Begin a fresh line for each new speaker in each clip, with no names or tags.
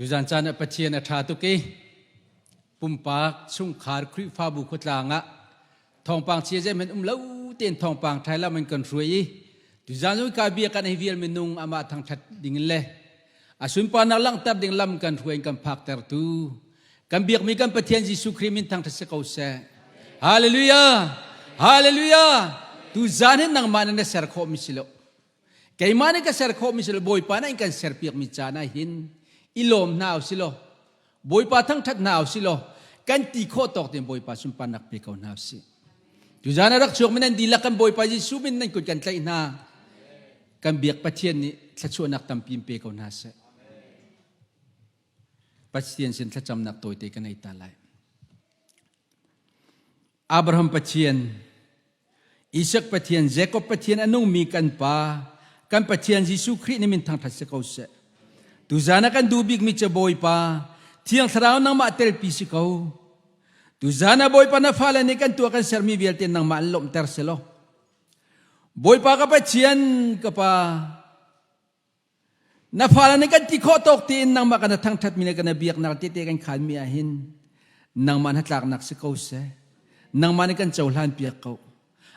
Tuzan caan ah Pathian a ṭha tuk i pumpak chungkhar Khrihfabu khuatlang ah thawngpang chia zeihmanh um lo tein thawngpang ṭhai lam in kan hruai i tuzan zong ka bia kan hei vial minung amah thangṭhat ding in le a sunparnak langhter ding lam kan hruai in kan phaktertu kan biakmi kan Pathian Jesuh Khrih min thangṭhat si ko seh. Hallelujah! Hallelujah! Tuzan hin nangmah na ser khawhmi si lo. Keimah nih ka ser khawhmi si lo Bawipa nih kan serpiakmi caan ah hin i lawm hna u si law Bawipa thangṭhat hna u si law kan ti khawh tawk tein Bawipa sunparnak pe ko hna u sih. Tuzan a rak chuakmi nan dihlak kan Bawipa Jesuh min nan kut kan tlaih hna. Kan biak Pathian nih thluachuahnak tampi in pe ko hna seh. Pathian sin thlacamnak tawite kan ei ta lai. Abraham Pathian, Isak Pathian, Jacob Pathian a nungmi kan Pa, kan Pathian Jesuh Khrih nih min thangṭhat si ko seh. Tuzan ah kan duh bikmi cu Bawipa, Thiang Thlarau nangmah telpi si ko. Tuzan ah Bawipa na fale nih kan tuah kan sermi vialte nangmah an lawmhter selaw. Bawipa ka Pathian ka Pa, Na fale nih kan ti khawh tawk tiin nangmah kan thangṭhatmi le kan biaknak tete kan khanmi ah hin nangmah hnatlaknak si ko seh. Nangmah nih kan cohlan piak ko.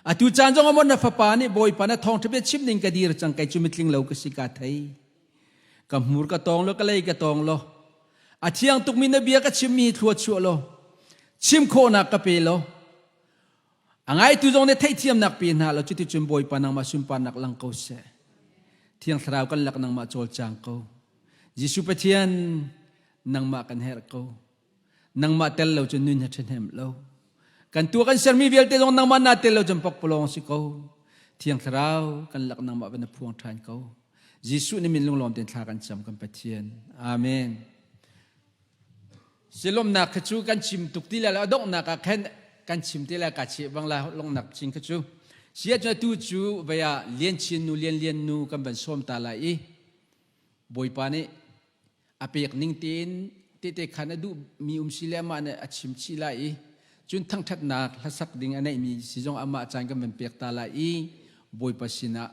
Atu caan zong ah na fapa nih Bawipa na thawngṭha bia chim ding ka dir cang kei cu mitling lo ka si ka thei. Ka hmur ka tawng lo ka lei ka tawng lo. A thiang tukmi na bia ka chimmi hi thlua chuah law chim khawhnak ka pe law A ngaitu zong nih theihthiamnak pe hna law cuticun Bawipa nangmah sunparnak lang ko seh. Thiang Thlarau kan lak nangmah cawlcang ko. Jesuh Pathian nangmah kan herh ko. Nangmah tel lo cun nun hi ṭhahnem lo. Kan tuah kan sermi vialte zong nangmah na tel lo cun pakpalawng si ko. Thiang Thlarau kan lak nangmah van na phuang ṭhan ko. Jesuh nih min lunglawm tein thla kan cam kan Pathian. Amen. Silomnak kha cu kan chim tuk ti lai lo a donghnak ah khan kan chim ti lai ka cheh bang la longnak chin kha cu sia cu tu cu vei ah lian chin nu lian lian nu kan van sawm ta lai i bawipa nih a pek ning tein tete khan a duh mi um si le amah nih a chim chih lai i cun thangthatnak hlasak ding a neih mi si zong amah caan kan van pek ta lai i bawipa sinah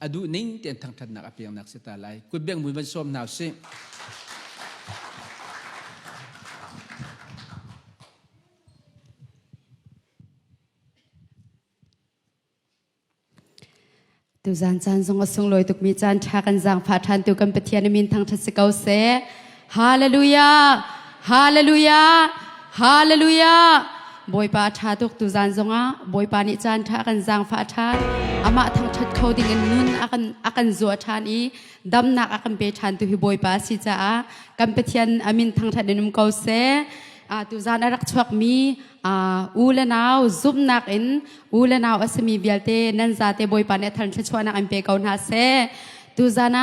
A duh ning tein thangṭhatnak a peknak si ta lai. Kutbeng mui van sawm hna usih.
Tuzan caan zong a sunglawi tukmi caan ṭha kan zaangfah ṭhan tu kan Pathian a min thangṭhat si ko seh. Hallelujah! Hallelujah! Hallelujah! Bawipa a ṭha tuk tuzan zongah Bawipa nih caan ṭha a kan zaangfah ṭhan. Amah thangṭhat kho dingin nun a kan a kan zuah ṭhan i damnak a kan pe ṭhan tu hi Bawipa a si caah kan Pathian a min thangṭhat in um ko seh. Tuzan a rak chuakmi u le nau zumhnak in u le nau a simi vialte nan zate Bawipa nih a thar thluachuahnak in pe ko hna seh. Tuzan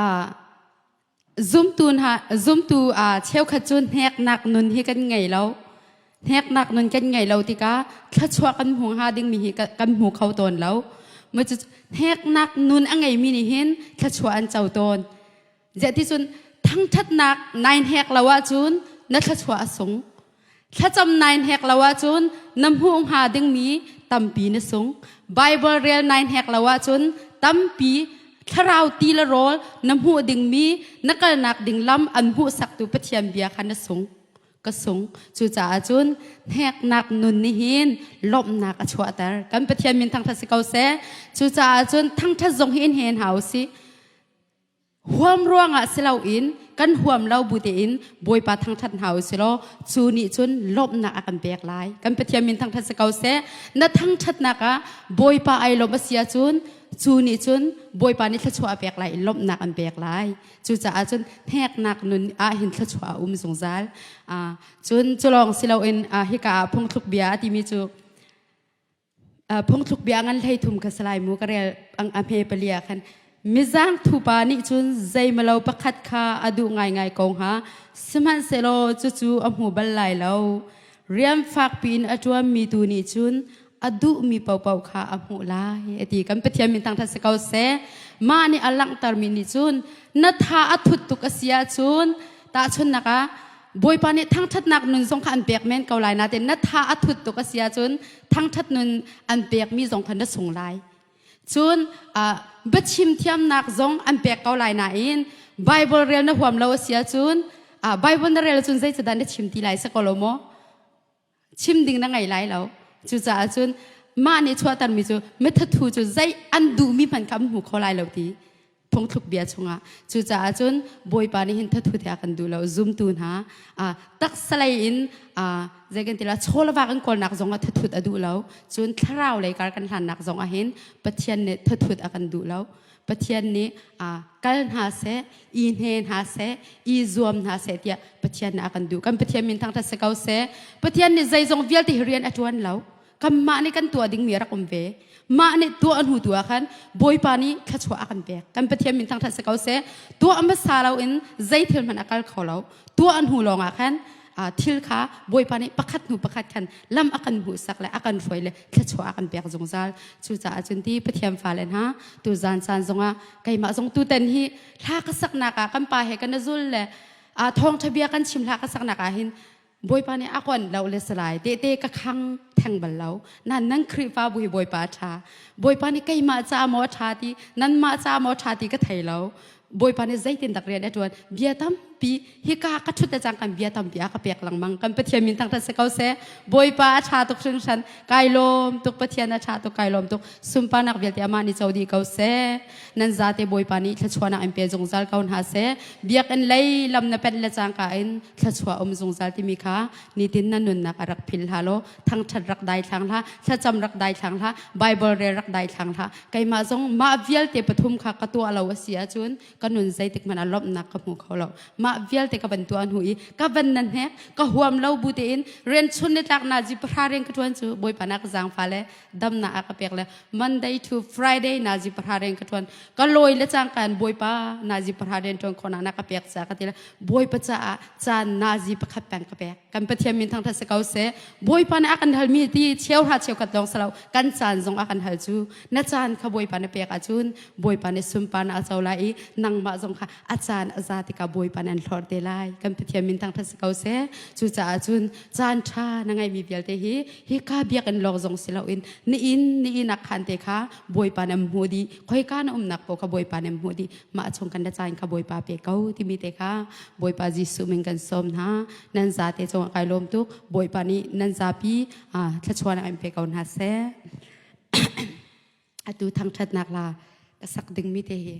ah Zumtu hna zumtu cheukhat cu hneknak nun hi kan ngei lo. Hneknak nun kan ngei lo tikah thluachuah kan hmu hnga dingmi hi kan hmu kho tawn lo. Hneknak nun a ngeimi nih hin thluachuah an co tawn. Ziah cun thangṭhatnak nai hnek lo ahcun na thluachuah a sung. Thlacam nai hnek lo ahcun na hmuh hnga dingmi tampi na sung. Bible rel nai hnek lo ahcun tampi thlarau ti le rawl na hmuh dingmi na kalnak ding lam an hmuhsaktu Pathian bia kha na sung. Ka sung. Cucaah cun hneknak nun nih hin lawmhnak a chuahter. Kan Pathian min thangṭhat si ko seh. Cucaah cun thangṭhat zong hi in hen hau sih. Huam ruangah si loin kan huam lo bu tein Bawipa thangṭhat hna u si law cu nih cun lawmhnak a kan pek lai. Kan Pathian min thangṭhat si ko seh. Na thangṭhatnak ah Bawipa ai lawmh a si ahcun cu nih cun Bawipa nih thluachuah a pek lai i lawmhnak an pek lai. Cucaah cun hneknak nun ah hin thluachuah a um zungzal. Cun cu lawng si loin hika ah phungthluk bia a timi cu Phungthluk bia ngan 33 kha salai mu ka rel ang a hme palia khan mizang thupa nih cun zeimalo pakhat kha a duh ngaingai ko hnga sihmanhsehlaw cucu a hmu bal lai lo rian fak piin a ṭuanmi tu nih cun a duhmi paohpaoh kha a hmuh lai a ti kan Pathian min thangṭhat si ko seh mah nih a langhtermi nih cun na tha a thut tuk a si ahcun tahchunhnak ah Bawipa nih thangṭhatnak nun zong kha an pek men ko lai nain na tha a thut tuk a si ahcun thangṭhat nun an pekmi zong kha na sung lai. Cun biachim thiamnak zong an pek ko lai nain Bible rel na huam lo a si ahcun Bible na rel ahcun zeicadah na chim ti lai si ko lo maw? Chim ding na ngei lai lo. Cucaah cun mah nih chuahtermi cu mithathu cu zei an duhmi hmanh kha an hmu kho lai lo ti phungthluk bia chungah. Cucaah cun Bawipa nih hin thathu te a kan duh lo. Zumtu hna taksa lei in zei kan ti la chawlava kan kawlnak zongah thathut a duh lo. Cun thlarau lei kar kan hlannak zongah hin Pathian nih thathut a kan duh lo. Pathian nih kal hna seh, i hne hna seh, i zuam hna seh tiah Pathian nih a kan duh. Kan Pathian min thangṭhat si ko seh. Pathian nih zeizong vialte hi rian a ṭuan lo. Kanmah nih kan tuah dingmi a rak um ve. Mah nih tuah hnu tu ah khan Bawipa nih thluachuah a kan pek. Kan Pathian min thangṭhat si ko seh. Tuah hmasa loin zei thil hmanh a kal kho lo. Tuah hnu lawngah khan thil kha Bawipa nih pakhat hnu pakhat khan lam a kan hmuhsak le a kan hruai le thluachuah a kan pek zungzal. Cucaah cun ti Pathian fale hna tuzan caan zongah keimah zong tutan hi hla ka saknak ah kan pa he kan zul le thawngṭha bia kan chim hla ka saknak ah hin Bawipa nih a kon lo le salai tehte ka khang theng bal lo. Nan nan Khrihfabu hi Bawipa a ṭha. Bawipa nih keimah ca maw a ṭha ti nanmah ca maw a ṭha ti ka thei lo. Bawipa nih zeitindak rian a ṭuan bia tampi hika ka ṭhut le cang kan bia tampi a ka pek lengmang. Kan Pathian min thangṭhat si ko seh. Bawipa a ṭha tuk hringhran. Kai lawm tuk. Pathian a ṭha tuk. Kai lawm tuk. Sunparnak vialte amah nih co dih ko seh. Nan zate Bawipa nih thluachuahnak in pe zungzal ko hna seh. Biakinn lei lam na penh le cangka in thluachuah um zungzal timi kha nitin na nunnak a rak phil hlah law thangṭhat rak dai thlang hlah, thlacam rak dai thlang hlah, Bible rel rak dai thlang hlah. Keimah zong mah vialte pathum kha ka tuah lo a si ahcun ka nun zeitik hmanh ah lawmhnak ka hmu kho lo. Mah vialte ka van tuah hnu i ka van nan hnek, ka huam lo bu tein rian chun le tlak nazi pahra rian ka ṭuan cu Bawipa na ka zaangfa le damnak a ka pek le Monday to Friday nazi pahra rian ka ṭuan. Ka lawi le cangka in Bawipa nazi pahra rian ṭuan khawhnak na ka pek ca ka ti le Bawipa caah caan nazi pakhat peng ka pek. Kan Pathian min thangṭhat si ko seh. Bawipa nih a kan halmi ti cheuhra cheukhat lawng si lo, kan caan zong a kan hal cu. Na caan kha Bawipa na pek ahcun Bawipa nih sunparnak a co lai i nangmah zong kha a caan a za tikah Bawipa nih an hlorh te lai. Kan Pathian min thangṭhat si ko seh. Cucaah cun caan ṭha na ngeihmi vialte hi hika biakinn lawng zong si loin na inn na inn ah khan te kha Bawipa nih an hmuh dih. Khoika na umnak paoh kha Bawipa nih an hmuh dih. Mah chung kan na caan kha Bawipa pe ko timi te kha Bawipa Jesuh min kan sawm hna. Nan zate cungah kai lawm tuk. Bawipa nih nan zapi thluachuahnak in pe ko hna seh. Atu thangṭhatnak la ka sak dingmi te hi.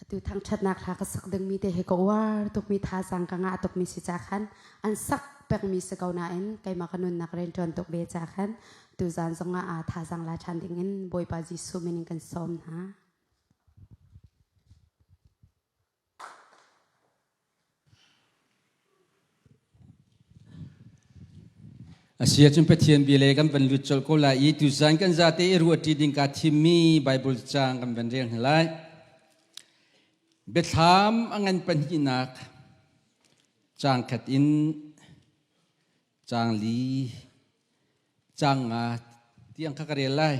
Atu thangṭhatnak hla ka sak dingmi te hi ka uar tukmi thazaang ka ngah tukmi si ca khan an sak pekmi si ko nain keimah ka nunnak rianṭuan tuk ve ca khan tuzaan zongah aa thazaang la ṭhan dingin Bawipa Jesuh min in kan sawm hna.
A si ahcun Pathian bia le kan van lut colh ko lai i tuzan kan zate i ruahṭi ding kaa thimmi Bible caang kan van rel hna lai. Biathlam a ngan pahnihnak caang khat in caang li caang nga tiang kha ka rel lai.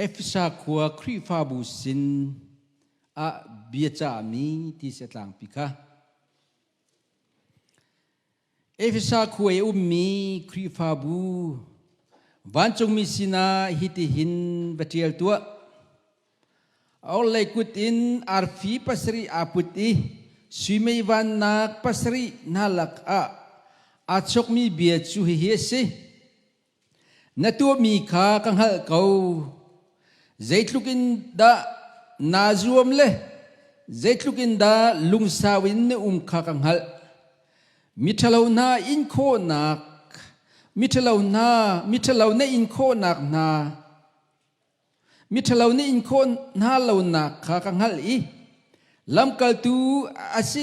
Efesa khua Khrihfabu sin ah biacahmi ti si a tlangpi kha. Efesa khua i ummi Khrihfabu vancungmi sinah hitihin va ṭial tuah. A orhlei kut in arfi pasarih aa put i sui mei vannak pasarih hna lakah aa chokmi bia cu hihi a si. Na tuahmi kha ka hngalh ko. Zeitluk in dah naa zuam le zeitluk in dah lungsau in na um kha ka hngalh. Miṭhalo hna in khawhnak, miṭhalo hna, miṭhalo na in khawhnak hna, miṭhalo na in khawh hna lonak kha ka hngalh i lamkaltu a si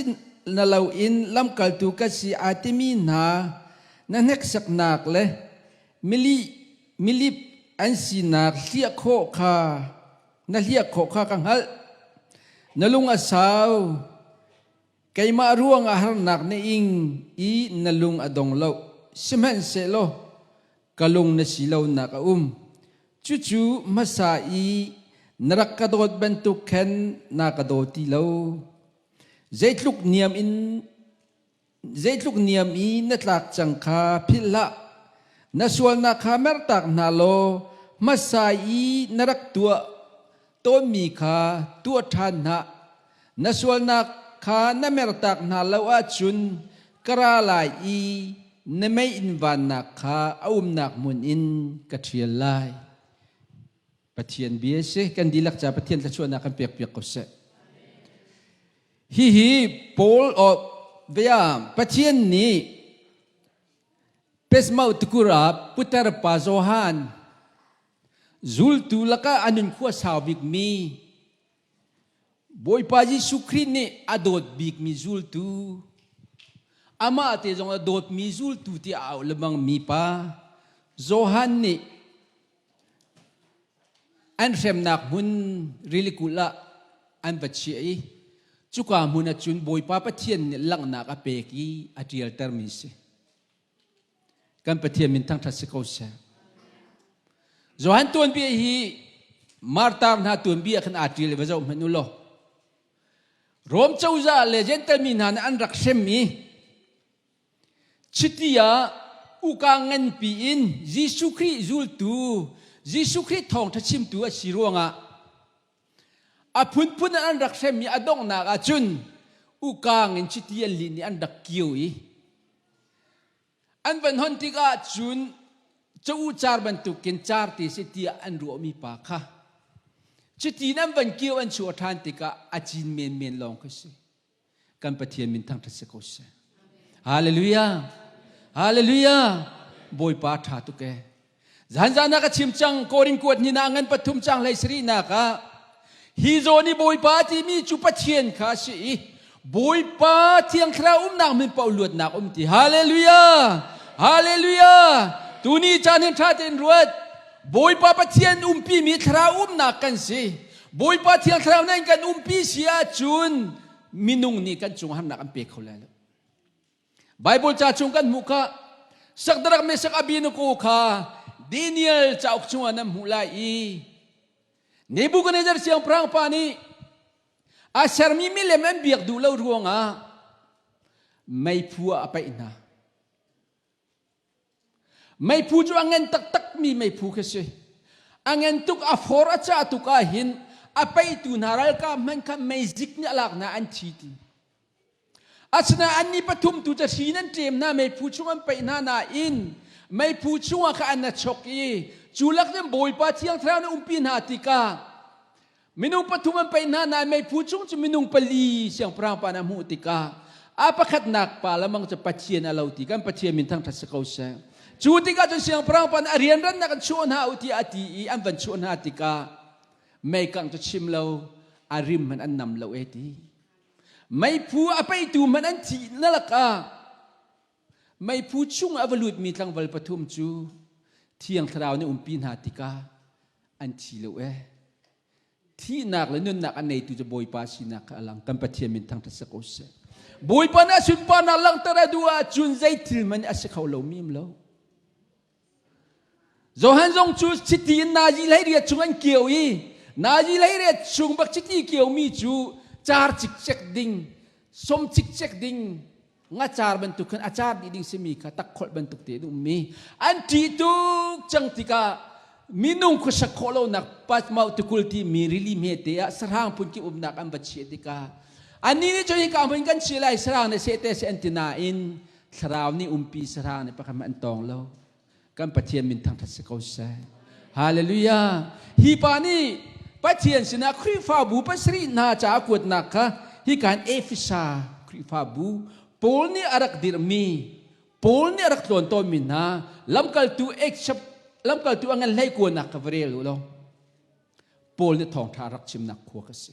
na loin lamkaltu ka si aa timi hna na hneksaknak le mili milip an sinak hliah khawh kha na hliah khawh kha ka hngalh. Na lung a sau. Keimah ruangah harnak na ing i na lung a dong lo. Sihmanhsehlaw ka lung na si lonak a um. Cucu hmasa i na rak ka dawt bantuk khan na ka daw ti lo. Zeitluk niam in Zeitluk niam i na tlak cang kha philh hlah. Na sualnak kha mertak hna law hmasa i na rak tuah tawnmi kha tuah ṭhan hna. Na sualnak kha na mertak hna lo ahcun ka ra lai i na meiinn vannak kha a umnak hmun in ka ṭhial lai. Pathian bia si kan dihlak ca Pathian thluachuahnak kan pekpiak ko seh. Hihi Paul o vea Pathian nih Pesmau tukur ah putar pa Johan zultu lakah a nun khua sau bikmi Bawipa Jesuh Khrih nih a dawt bikmi zultu amah te zong a dawtmi zultu ti a auh lengmang mi pa Johan nih An hremnak hmun rili kulh ah an va chiah i cuka hmun ah cun Bawipa Pathian nih langhnak a pek i a ṭialtermi si. Kan Pathian min thangṭhat si ko seh. Johan tuanbia hi martar hna tuanbia khan aa ṭial i va zoh hmanh u law Rom cozah le Jentail mi hna nih an rak hrem i Chiti ah uka nganpi in Jesuh Khrih zultu, Jesuh Khrih thawngṭha chimtu a si ruangah a phunphun in an rak hrem i a donghnak ah cun ukang in chiti an lin i an rak kio i an van hon tikah cun ca-u car bantukin car te si tiah an ruahmi pa kha chiti in an van kio an chuah ṭhan tikah a cin menmen lawng khi si. Kan Pathian min thangṭhat si ko seh. Hallelujah. Hallelujah. Bawipa ṭha tuk e. Zan zan ah ka chim cang Korin kuat ni na ngan pathum cang hlei sarih nak ah hi zawn i Bawipa timi cu Pathian kha a si i Bawipa Thiang Thlarau umnak min paoh luatnak um ti. Hallelujah. Hallelujah. Tuni caan hin ṭha tein ruat. Bawipa Pathian umpi mi Thlarau umnak kan si. Bawipa Thiang Thlarau nih kan umpi si ahcun minung nih kan cung harnak an pe kho lai lo. Bible ca chung kan hmuh kha Sakdarak Mesak Abinago kha Daniel cauk chungah nan hmuh lai i Nebuchadnezzar siangpahrang pa nih a sermi milem an biak duh lo ruangah meiphu ah a paih hna. Meiphu cu a ngan taktakmi meiphu khi si. A ngan tuk, a for a cah tuk ahhin a peihtu hna ralkap hmanh kha meizik nih a lak hna an thi ti. Asinain annih pathum tu cu hri nan ṭem hna meiphu chung an peih hna nain meiphu chungah kha an na chok i cu lak in Bawipa Thiang Thlarau nih umpi hna tikah Minung pathum an paih hna nain meiphu chung cu minung pali siangpahrang pa nih a hmuh tikah a pakhatnak pa lamang cu Pathian a lo ti kan Pathian min thangṭhat si ko seh. Cu tikah cun siangpahrang pa nih a rianrannak in chuah hna u tiah a ti i an van chuah hna tikah meikang cu chim lo a rim hmanh an nam lo e ti. Meiphu a peihtu hmanh an thih na lakah meiphu chung a va lutmi tlangval pathum cu Thiang Thlarau nih umpi hna tikah an thi lo e. Thihnak le nunnak a neitu cu Bawipa sinak kha a lang. Kan Pathian min thangṭhat si ko seh. Bawipa nih a sunparnak langhter a duh ahcun zei thil hmanh a si kho lomi um lo. Johan zong cu chiti in nazi hleiriat chung an kio i nazi hleiriat chung bak chiti kiomi cu car cikcek ding, som cikcek ding, ngacar bantuk khan a car dih ding simi kha takkholh bantuk te an ummi an ṭih tuk cang tikah minung khuasak khawh lonak Patmau tukul timi rili hmete ah sahrang phunkip umnak an va chiah tikah annih nih cun hika hmun kan chiah lai sahrang nih seh te seh an ti nain thlarau nih umpi sahrang nih pakhat an tawng lo. Kan Pathian min thangṭhat si ko seh. Hallelujah. Hi pa nih Pathian sinah Khrihfabu pasarih hna caah kuatnak kha hi kan Efesa Khrihfabu Paul nih a rak dirhmi Paul nih a rak tlawn tawnmi hna lamkaltu lamkaltu a ngan hlei kuanak kha va rel u law Paul nih thawngṭha a rak chimnak khua ka si.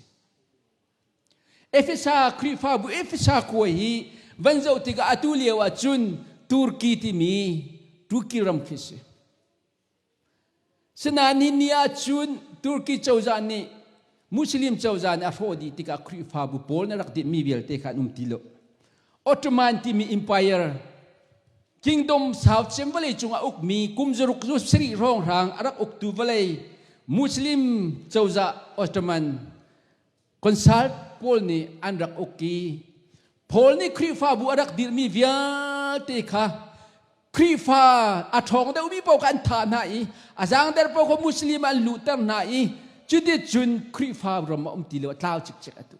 Efesa Khrihfabu Efesa khua hi van zoh tikah atu lio ah cun Turkey timi Turkey ram khi si. Sinain ni ni ah cun Turkey cozah nih Muslim cozah nih a hrawh dih tikah Khrihfabu pawl nih rak dihmi vialte kha an um ti lo. Ottoman timi empire kingdom South cem vawlei cungah ukmi kum zaruk zu sarih hrawnghrang a rak uktu vawlei Muslim cozah Ottoman Consult pawl nih an rak uk i. Paul nih Khrihfabu a rak dirhmi vialte kha Khrihfa a ṭhawng deuhmi paoh kha an thah hna i a zaangder paoh kha Muslim an luhter hna i cuticun Khrihfa ram a um ti lo a tlau cikcek atu.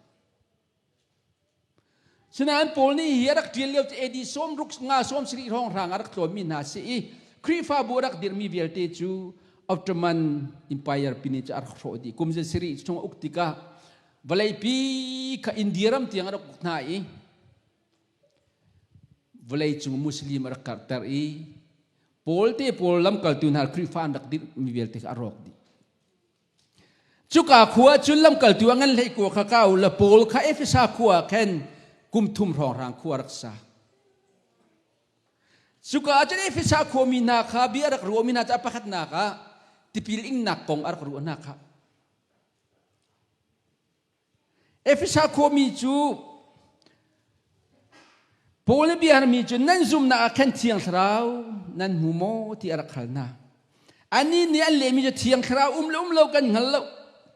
Sinain Paul nih hi a rak ṭial lio cu AD sawm ruk nga sawm sarih hrawnghrang a rak tlawnmi hna si i Khrihfabu a rak dirhmi vialte cu Ottoman Empire pini cu a rak hrawh dih. Kum sarih chung a uk tikah vawleipi kha India ram tiang a rak uk hna i vawleicung Muslim a rak karhter i Paul te pawl lamkaltu hna Khrihfa an rak dirhmi vialte kha a rawk dih. Cuka khua cun lamkaltu a ngan hlei kua kha kau la Paul kha Efesa khua ah khan kum thum hrawnghrang khua rak sa. Cuka ah cun Efesa khuami hna kha bia rak ruahmi hna cu a pakhatnak ah tipil ingnak kong a rak ruah hna kha. Efesa khuami cu Paul nih bia mi cu nan zumhnak ah khan Thiang Thlarau nan hmu maw ti a rak hal hna. Annih nih an lehmi cu Thiang Thlarau um le um lo kan hngal lo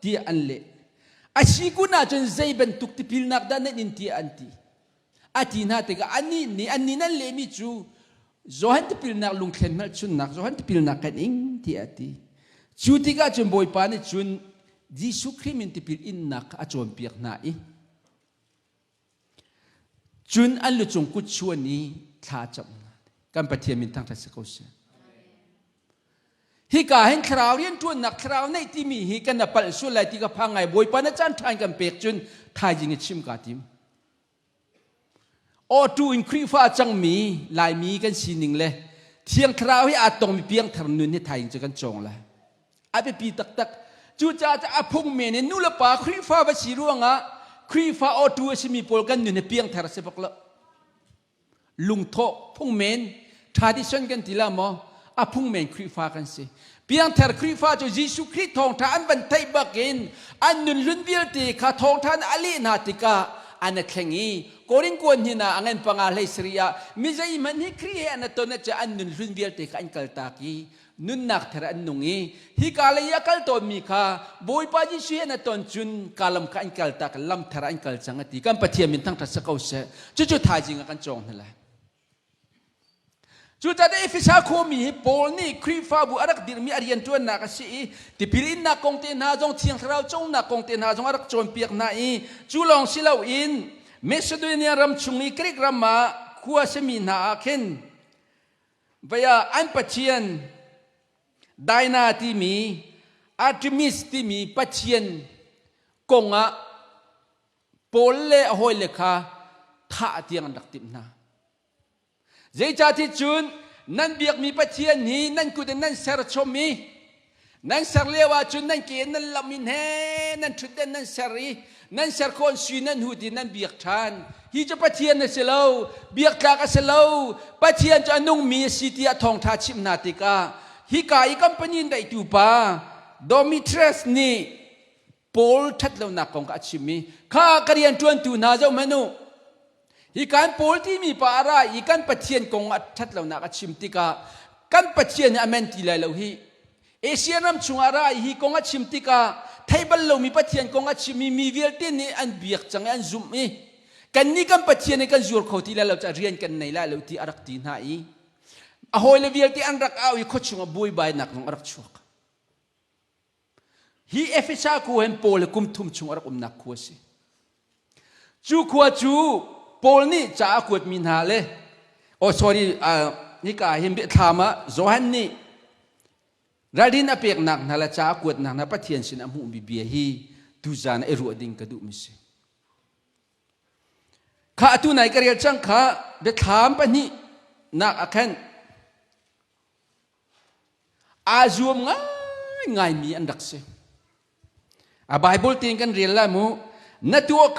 tiah an leh. A si kun ahcun zei bantuk tipilnak dah nan in tiah an ti. A ti hna tikah anih nih annih nan lehmi cu Johan tipilnak lungthlen hmelchunnak Johan tipilnak kan ing tiah a ti. Cu tikah cun Bawipa nih cun Jesuh Khrih min tipil innak kha a cawnpiak hna i cun an lucung kut chuan i thla cam hna. Kan Pathian min thangṭhat si ko seh. Hika hin thlarau rianṭuannak thlarau neih timi hi kan na palh sual lai ti ka phang ngai Bawipa na caan ṭha in kan pek cun thaizing i chim kaa tim. Awtu in Khrihfa a cangmi Laimi kan sining le Thiang Thlarau hi aa tongmi piangthar nun hi thaing cu kan cawng lai. A biapi taktak. Cucaah a phung men in nulepa Khrihfa va si ruangah Khrihfa awtu a simi pawl kan nun hi piangthar a si bak lo. Lungthawh phung men tradition kan ti la maw? A phung men Khrihfa kan si. Piangthar Khrihfa cu Jesuh Khrih thawngṭha an van theih bakin an nun hlun vialte kha thawngṭha in a leh hna tikah an a thleng i Korin kuan hin ah a ngan panga hlei sarih ah mi zeihmanh hi Khrih he an a ton ah an nun hlun vialte kha an kaltak i nunnak thar an nung i hika lei i a kal tawnmi kha Bawipa Jesuh he an a ton cun ka lam kha an kaltak lam thar an kal cang a ti kan Pathian min thangṭhat si ko seh cucu thaizing ah kan cawng hna lai. Cucaah Efesa khuami hi Paul nih Khrihfabu a rak dirhmi a rianṭuannak a si i tipil innak kong te hna zong Thiang Thlarau conak kong te hna zong a rak cawnpiak hna i cu lawng si loin Macedonia ram chung i Greek ram ah khua sami hna ah khin vaya an pathian Diana timi Artemis timi pathian kong ah Paul le a hawile kha thah tiang an rak timh hna. Zeicahti cun nan biakmi Pathian hi nan kut in nan serchom i nan ser lio ahcun nan ke in nan lamh in he nan ṭhutden nan ser i nan ser khawh sui nan hut i nan biak ṭhan. Hi cu Pathian a si lo, biak tlak a si lo, Pathian cu a nungmi a si tiah thawngṭha chimh hna tikah hika i company daihtu pa Domitres nih Paul ṭhatlonak kong kha a chim i kha ka rianṭuantu hna zohhmanh u hi kan Paul timi pa a ra i kan Pathian kong a ṭhatlonak a chim tikah kan Pathian hi amen ti lai lo hi Asia ram chungah ra i hi kong a chim tikah thei bal lomi Pathian kong a chimmi mi vialte nih an biak cang i an zumh i kannih kan Pathian hi kan zuar kho ti lai lo caah rian kan nei lai lo ti a rak ti hna i a hawile vialte an rak au i khuachung ah buaibainak zong a rak chuak. Hi Efesa khua hin Paul hi kum thum chung a rak umnak khua a si. Cu khua cu Paul nih ca a kuatmi hna le oh sorry uh, hika hin biathlam ah Johan nih ralrin a peknak hna le ca a kuatnak hna Pathian sin a hmuhmi bia hi tuzan ah i ruah ding ka duhmi si. Kha atu nai ka rel cang kha biathlam pahnih nak ah khan Aa zuam ngaingaimi an rak si. A Bible tein kan rel lai mu. Na tuah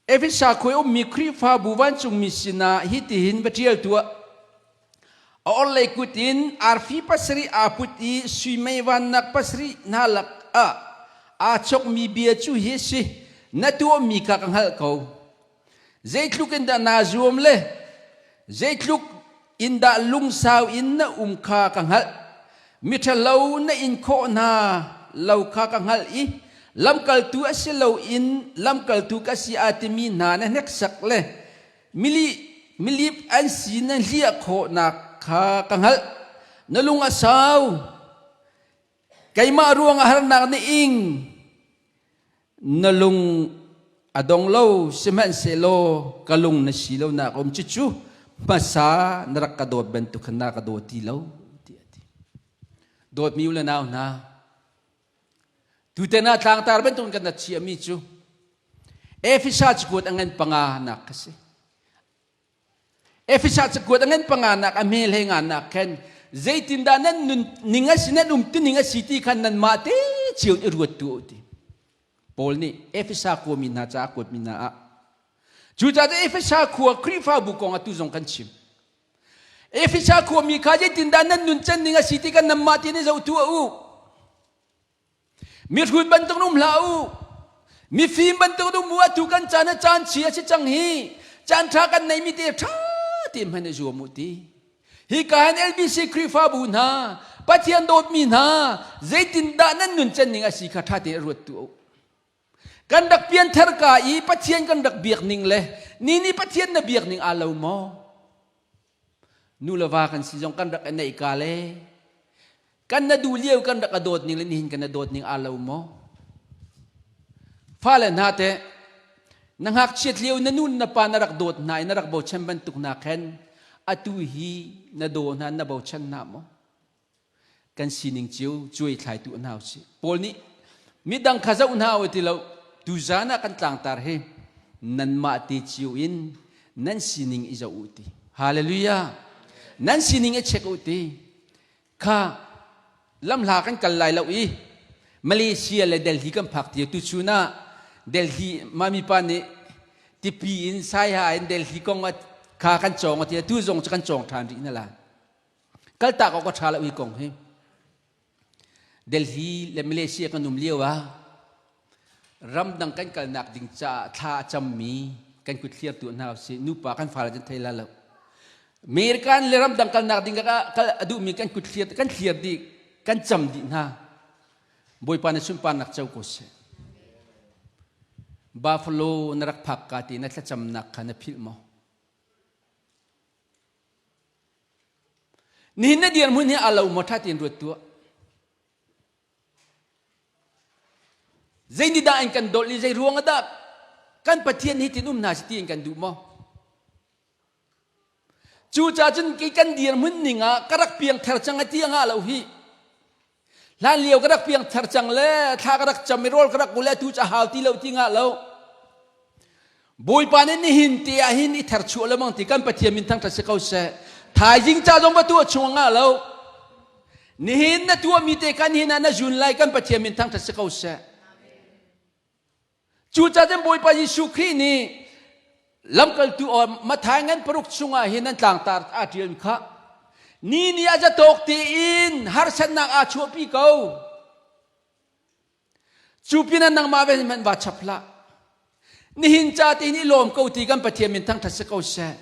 Efesa khuai ummi Khrihfabu vancungmi sinah hitihin va ṭial tuah. A orhlei kut in arfi pasarih aa put i sui mei vannak pasarih hna lak ah aa chokmi bia cu hi a si. Na tuahmi kha ka hngalh ko. Zeitluk in dah naa zuam le zeitluk in dah lungsau in na um kha ka hngalh. Miṭhalo na in khawh hna lo kha ka hngalh i Lamkaltu a si loin lamkaltu ka si aa timi hna na hneksak le mili milip an si na hliah khawhnak kha ka hngalh. Na lung a sau. Keimah ruangah harnak na ing. Na lung a dong lo, sihmanhsehlaw ka lung na si lonak a um. Cucu hmasa na rak ka dawt bantuk khan na ka daw ti lo, tiah a ti. Dawtmi u le nau hna, Tutan ah tlangtar bantukin kan chiahmi cu Efesa cakuat a ngan panga nak ka si. Efesa cakuat a ngan panga nak a hme hlei nga nak khan zeitindah nan nun ning a si nan um tu ning a si ti khan nanmah te cio i ruat tu ti. Paul nih Efesa khuami hna caah kuatmi hna ah cucaah Efesa khua Khrihfabu kong atu zong kan chim. Efesa khuami kha zeitindah nan nuncan ning a si ti kan nanmah ti nih zoh tuah u. Mihrut bantuk um hlah u. Mifim bantuk um u. Atu kan caan a caan chia a si cang hi. Caan ṭha kan neimi te ṭha te hmanh i zuam u ti. Hi ka hin LBC Khrihfabu hna, Pathian dawtmi hna, zeitindah nan nuncan ning a si kha ṭha tein ruat tuah u. Kan rak pianthar ka i Pathian kan rak biak ning le ni nih Pathian na biak ning aa lo maw? Nu le va kan si zong kan rak i neih ka le kan na duh lio kan rak a dawt ning le nihin kan na dawt ning aa lo maw? Fale hna teh na ngakchiat lio na nu na pa na rak dawt hna i na rak bochan bantuk hna khan atu hi na daw hna na bochan hna maw? Kan sining cio cuai thlaitu hna usih. Paul nih midang kha zoh hna u ti lo tuzan ah kan tlangtar hi nanmah te cio in nan sining i zoh u ti. Hallelujah. Nan sining i check u ti. Kha lamhla kan kal lai lo i Malaysia le Delhi kan phak ti tu chun ah Delhi mami pa nih tipi in saiha in Delhi kong kha kan cawng ti tu zong cu kan cawng ṭhan rih na la. Kaltak awk a ṭha lo hi kong hi. Delhi le Malaysia kan um lio ah ramdang kan kalnak ding caah thla a cammi kan kut thliartu hna usih nupa kan fale an thei la lo. American le ramdang kalnak ding kal a duhmi kan kut thliar kan thliar dih kan cam dih hna. Bawipa na sunparnak co ko seh. Buffalo na rak phak ka ti na thlacamnak kha na philh maw? Nihin na dirhmun hi a lo maw ṭha tein ruat tuah. Zei nih dah an kan dolh i zei ruang ah dah kan Pathian hi tin um hna si ti in kan duh maw? Cucaah cun kei kan dirhmun ning ah ka rak piangthar cang a ti a ngah lo hi. Hlan lio ka rak piangthar cang le thla ka rak cam i rawl ka rak ul le atu cu a hau ti lo ti ngah lo. Bawipa nih nihin te ah hin i therchuah lemang ti kan Pathian min thangṭhat si ko seh. Thaizing ca zong va tuah chung ngah lo. Nihin na tuahmi te kan hin ah na zun lai kan Pathian min thangṭhat si ko seh. Cucaah cun Bawipa Jesuh Khrih nih lamkaltu Matthai ngan paruk chungah hin an tlangtar aa ṭial kha ni nih a zatawk tein harsatnak aa chuahpi ko. Cu pinah nangmah ve hmanh va chap hlah. Nihin ca te hin i lawm ko ti kan Pathian min thangṭhat si ko seh.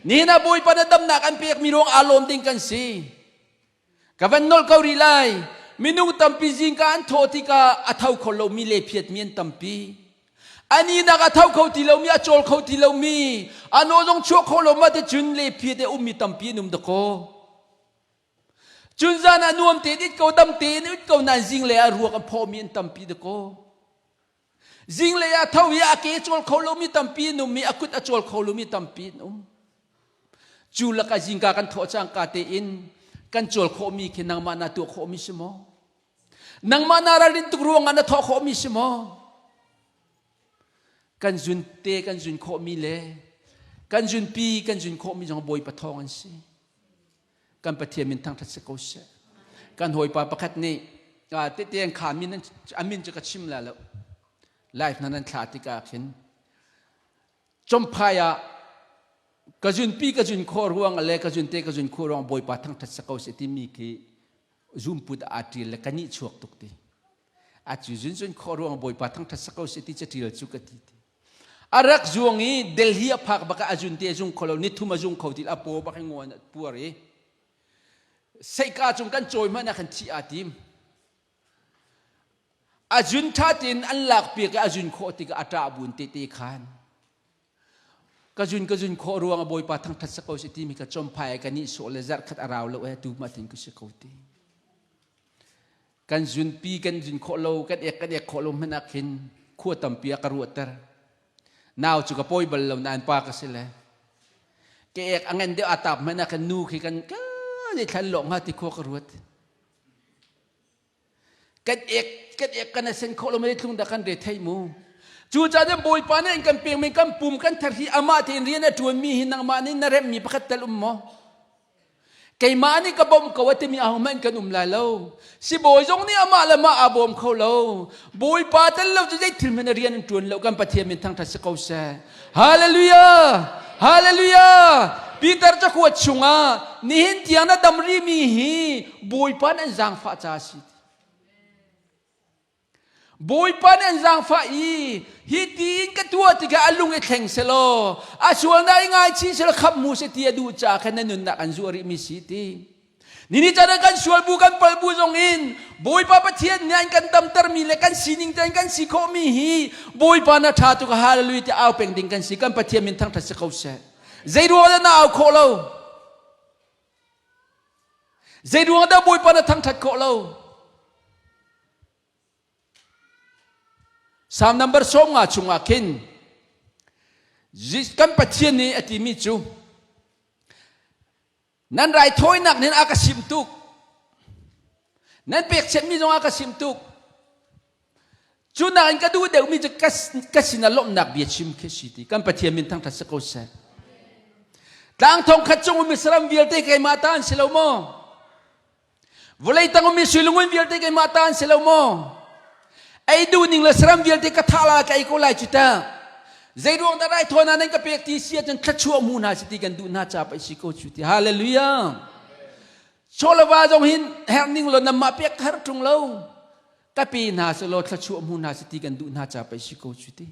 Nihin ah Bawipa na damnak an pekmi ruang aa lawm ding kan si. Ka van nolh ko rih lai. Minung tampi zingka an thawh tikah a tho kho lomi le phiatmi an tampi. Ani nak a tho kho ti lomi, a cawl kho ti lomi, a naw zong chuak kho lo ma te cun le phiat e ummi tampi an um dakaw. Cun zan ah nuam tein it ko, dam tein it ko nain zinglei ah ruak an phawmi an tampi dakaw. Zinglei ah tho i a ke cawl kho lomi tampi an um i a kut a cawl kho lomi tampi an um. Cu lakah zingka kan thawh cangka tein kan cawl khawhmi khi nangmah na tuah khawhmi si maw? Nangmah na ralrin tuk ruangah na thawh khawhmi si maw? Kan zun te kan zun khawhmi le kan zunpi kan zun khawhmi zong Bawipa thawng an si. Kan Pathian min thangṭhat si ko seh. Kan hawipa pakhat nih tete an kha min a min cu ka chim la lo. Live na nan thla tikah khin Chomphai ah ka zunpi ka zun khawh ruang le ka zunte ka zun khawh ruang Bawipa thangṭhat sa ko seh timi khi zumput aa ṭil le ka nih chuak tuk ti. A cu zun zun khawh ruang Bawipa thangṭhat sa ko seh ti caṭial cu ka ti ti. A rak zuang i Delhi a phak bak ah a zunte a zung kho lo nithum a zung kho ti a paw bak i nguan a puar i seika cung kan cawi hmanh ah khan thih aa tim. A zun ṭha tein an lakpiak i a zun khawh tikah a ṭah bun tete khan ka zun ka zun khawh ruang a Bawipa thangṭhat sa ko si timi ka chomphai ka nih sawh le zarh khat a rau lo e tu ma tin ka si ko ti. Kan zunpi kan zun khawh lo kan ek kan ek khawh lo hmanh ah khin khua tampi a ka ruahter. Nau cu ka pawi bal lo nain pa ka si le ka ek a ngan deuh a tap hmanh ah khan nu khi kan ka ni thlan lawng hnga ti khua ka ruat. Kan ek kan ek kan sen khawh lo mei thlung dah kan re thei mu. Cu caah Bawipa nih kan pek mi kan pum kan thar hi amah tein rian a ṭuan mi hi nangmah nih na remh mi pakhat tal um maw? Keimah nih ka bawmh ko a timi ahohmanh kan um lai lo. Sibawi zong nih amah le mah aa bawm kho lo. Bawipa tel lo cu zei thil hmanh rian an ṭuan lo. Kan Pathian min thangṭhat si ko seh. Hallelujah! Hallelujah! Peter cakuat chungah nihin tiang na dam rihmi hi Bawipa nih an zaangfah caah a si. Bawipa nih an zaangfah i hi tiin ka tuah tikah a lung i thleng selaw a sualnak i ngaichih selaw khamh mu seh ti a duh caah khan na nunnak an zuah rihmi si ti. Nini caan ah kan sual bu kan pal bu zong in Bawipa Pathian nih an kan damtermi le kan sining tein kan si khawhmi hi Bawipa na ṭha tuk hallelujah ti au peng ding kan si kan Pathian min thangṭhat si ko seh. Zei ruang dah na au khawh lo? Zei ruang dah Bawipa na thangṭhat khawh lo? Psalm number 50 chungah khin kan Pathian nih a timi cu nan raithawinak nih a ka sim tuk nan pekchanhmi zong a ka sim tuk cu nakin ka duh deuhmi cu ka sinah lawmhnak bia chim khi si ti kan Pathian min thangṭhat si ko seh tlang thong khat cung um saram vialte keimah ta an si lo maw Vawlei tang ummi suilungun vialte keimah ta an si lo maw? Ei duh ning le saram vialte ka thah la ka ei ko lai cu ta. Zei ruang dah raithawi nan ka pek ti si ahcun thluachuah mu hna si ti kan duh hna ca pei si ko cu ti. Hallelujah. Chawlava zong hin herh ning lo namah pek ka herh ṭung lo. Ka pe hna si law thluachuah mu hna si ti kan duh hna ca pei si ko cu ti.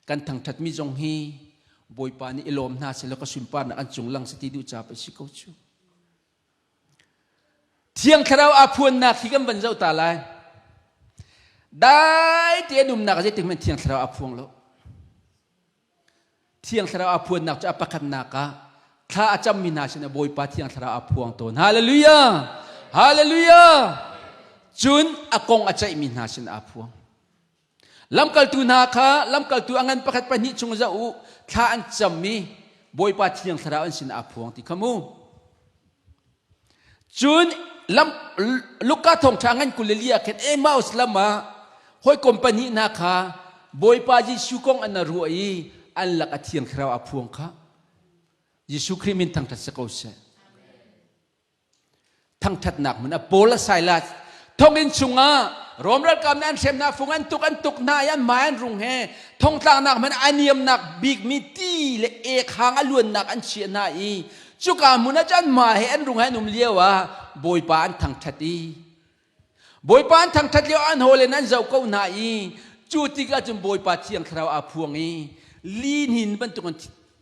Kan thangṭhatmi zong hi Bawipa nih i lawm hna seh law ka sunparnak an cung lang si ti duh ca pei si ko cu. Thiang Thlarau aa phuannak hi kan van zoh ta lai. Dai te an umnak ah zeitik hmanh Thiang Thlarau aa phuang lo. Thiang Thlarau aa phuannak cu a pakhatnak ah thla a cammi hna sinah Bawipa Thiang Thlarau aa phuang tawn. Hallelujah! Hallelujah! Cun a kong a ceihmi hna sinah aa phuang. Lamkaltu hna kha lamkaltu a ngan pakhat pahnih chung zoh u thla an cammi Bawipa Thiang Thlarau an sinah aa phuang ti kha mu. Cun lam Luka thawngṭha ngan 24 ah khin Emmaus lam ah hawikom pahnih hna kha Bawipa Jesuh kong an ruah i an lak a Thiang Thlarau aa phuang kha. Jesuh Khrih min thangṭhat si ko seh. Thangṭhatnak hmun a Paul a Silas thonginn chungah Rom ralkap nih an hrem hna fung an tuk an tuk hna i an hmai an rung he thongtlaknak hmanh a niamnak bikmi ti le ek hang a luannak an chiah hna i cuka hmun ah cun hma he an rung he an um lio ah Bawipa an thangṭhat i Bawipa an thangṭhat lio an haw len an zoh ko hna i cu tikah cun Bawipa Thiang Thlarau aa phuang i lihnin bantuk in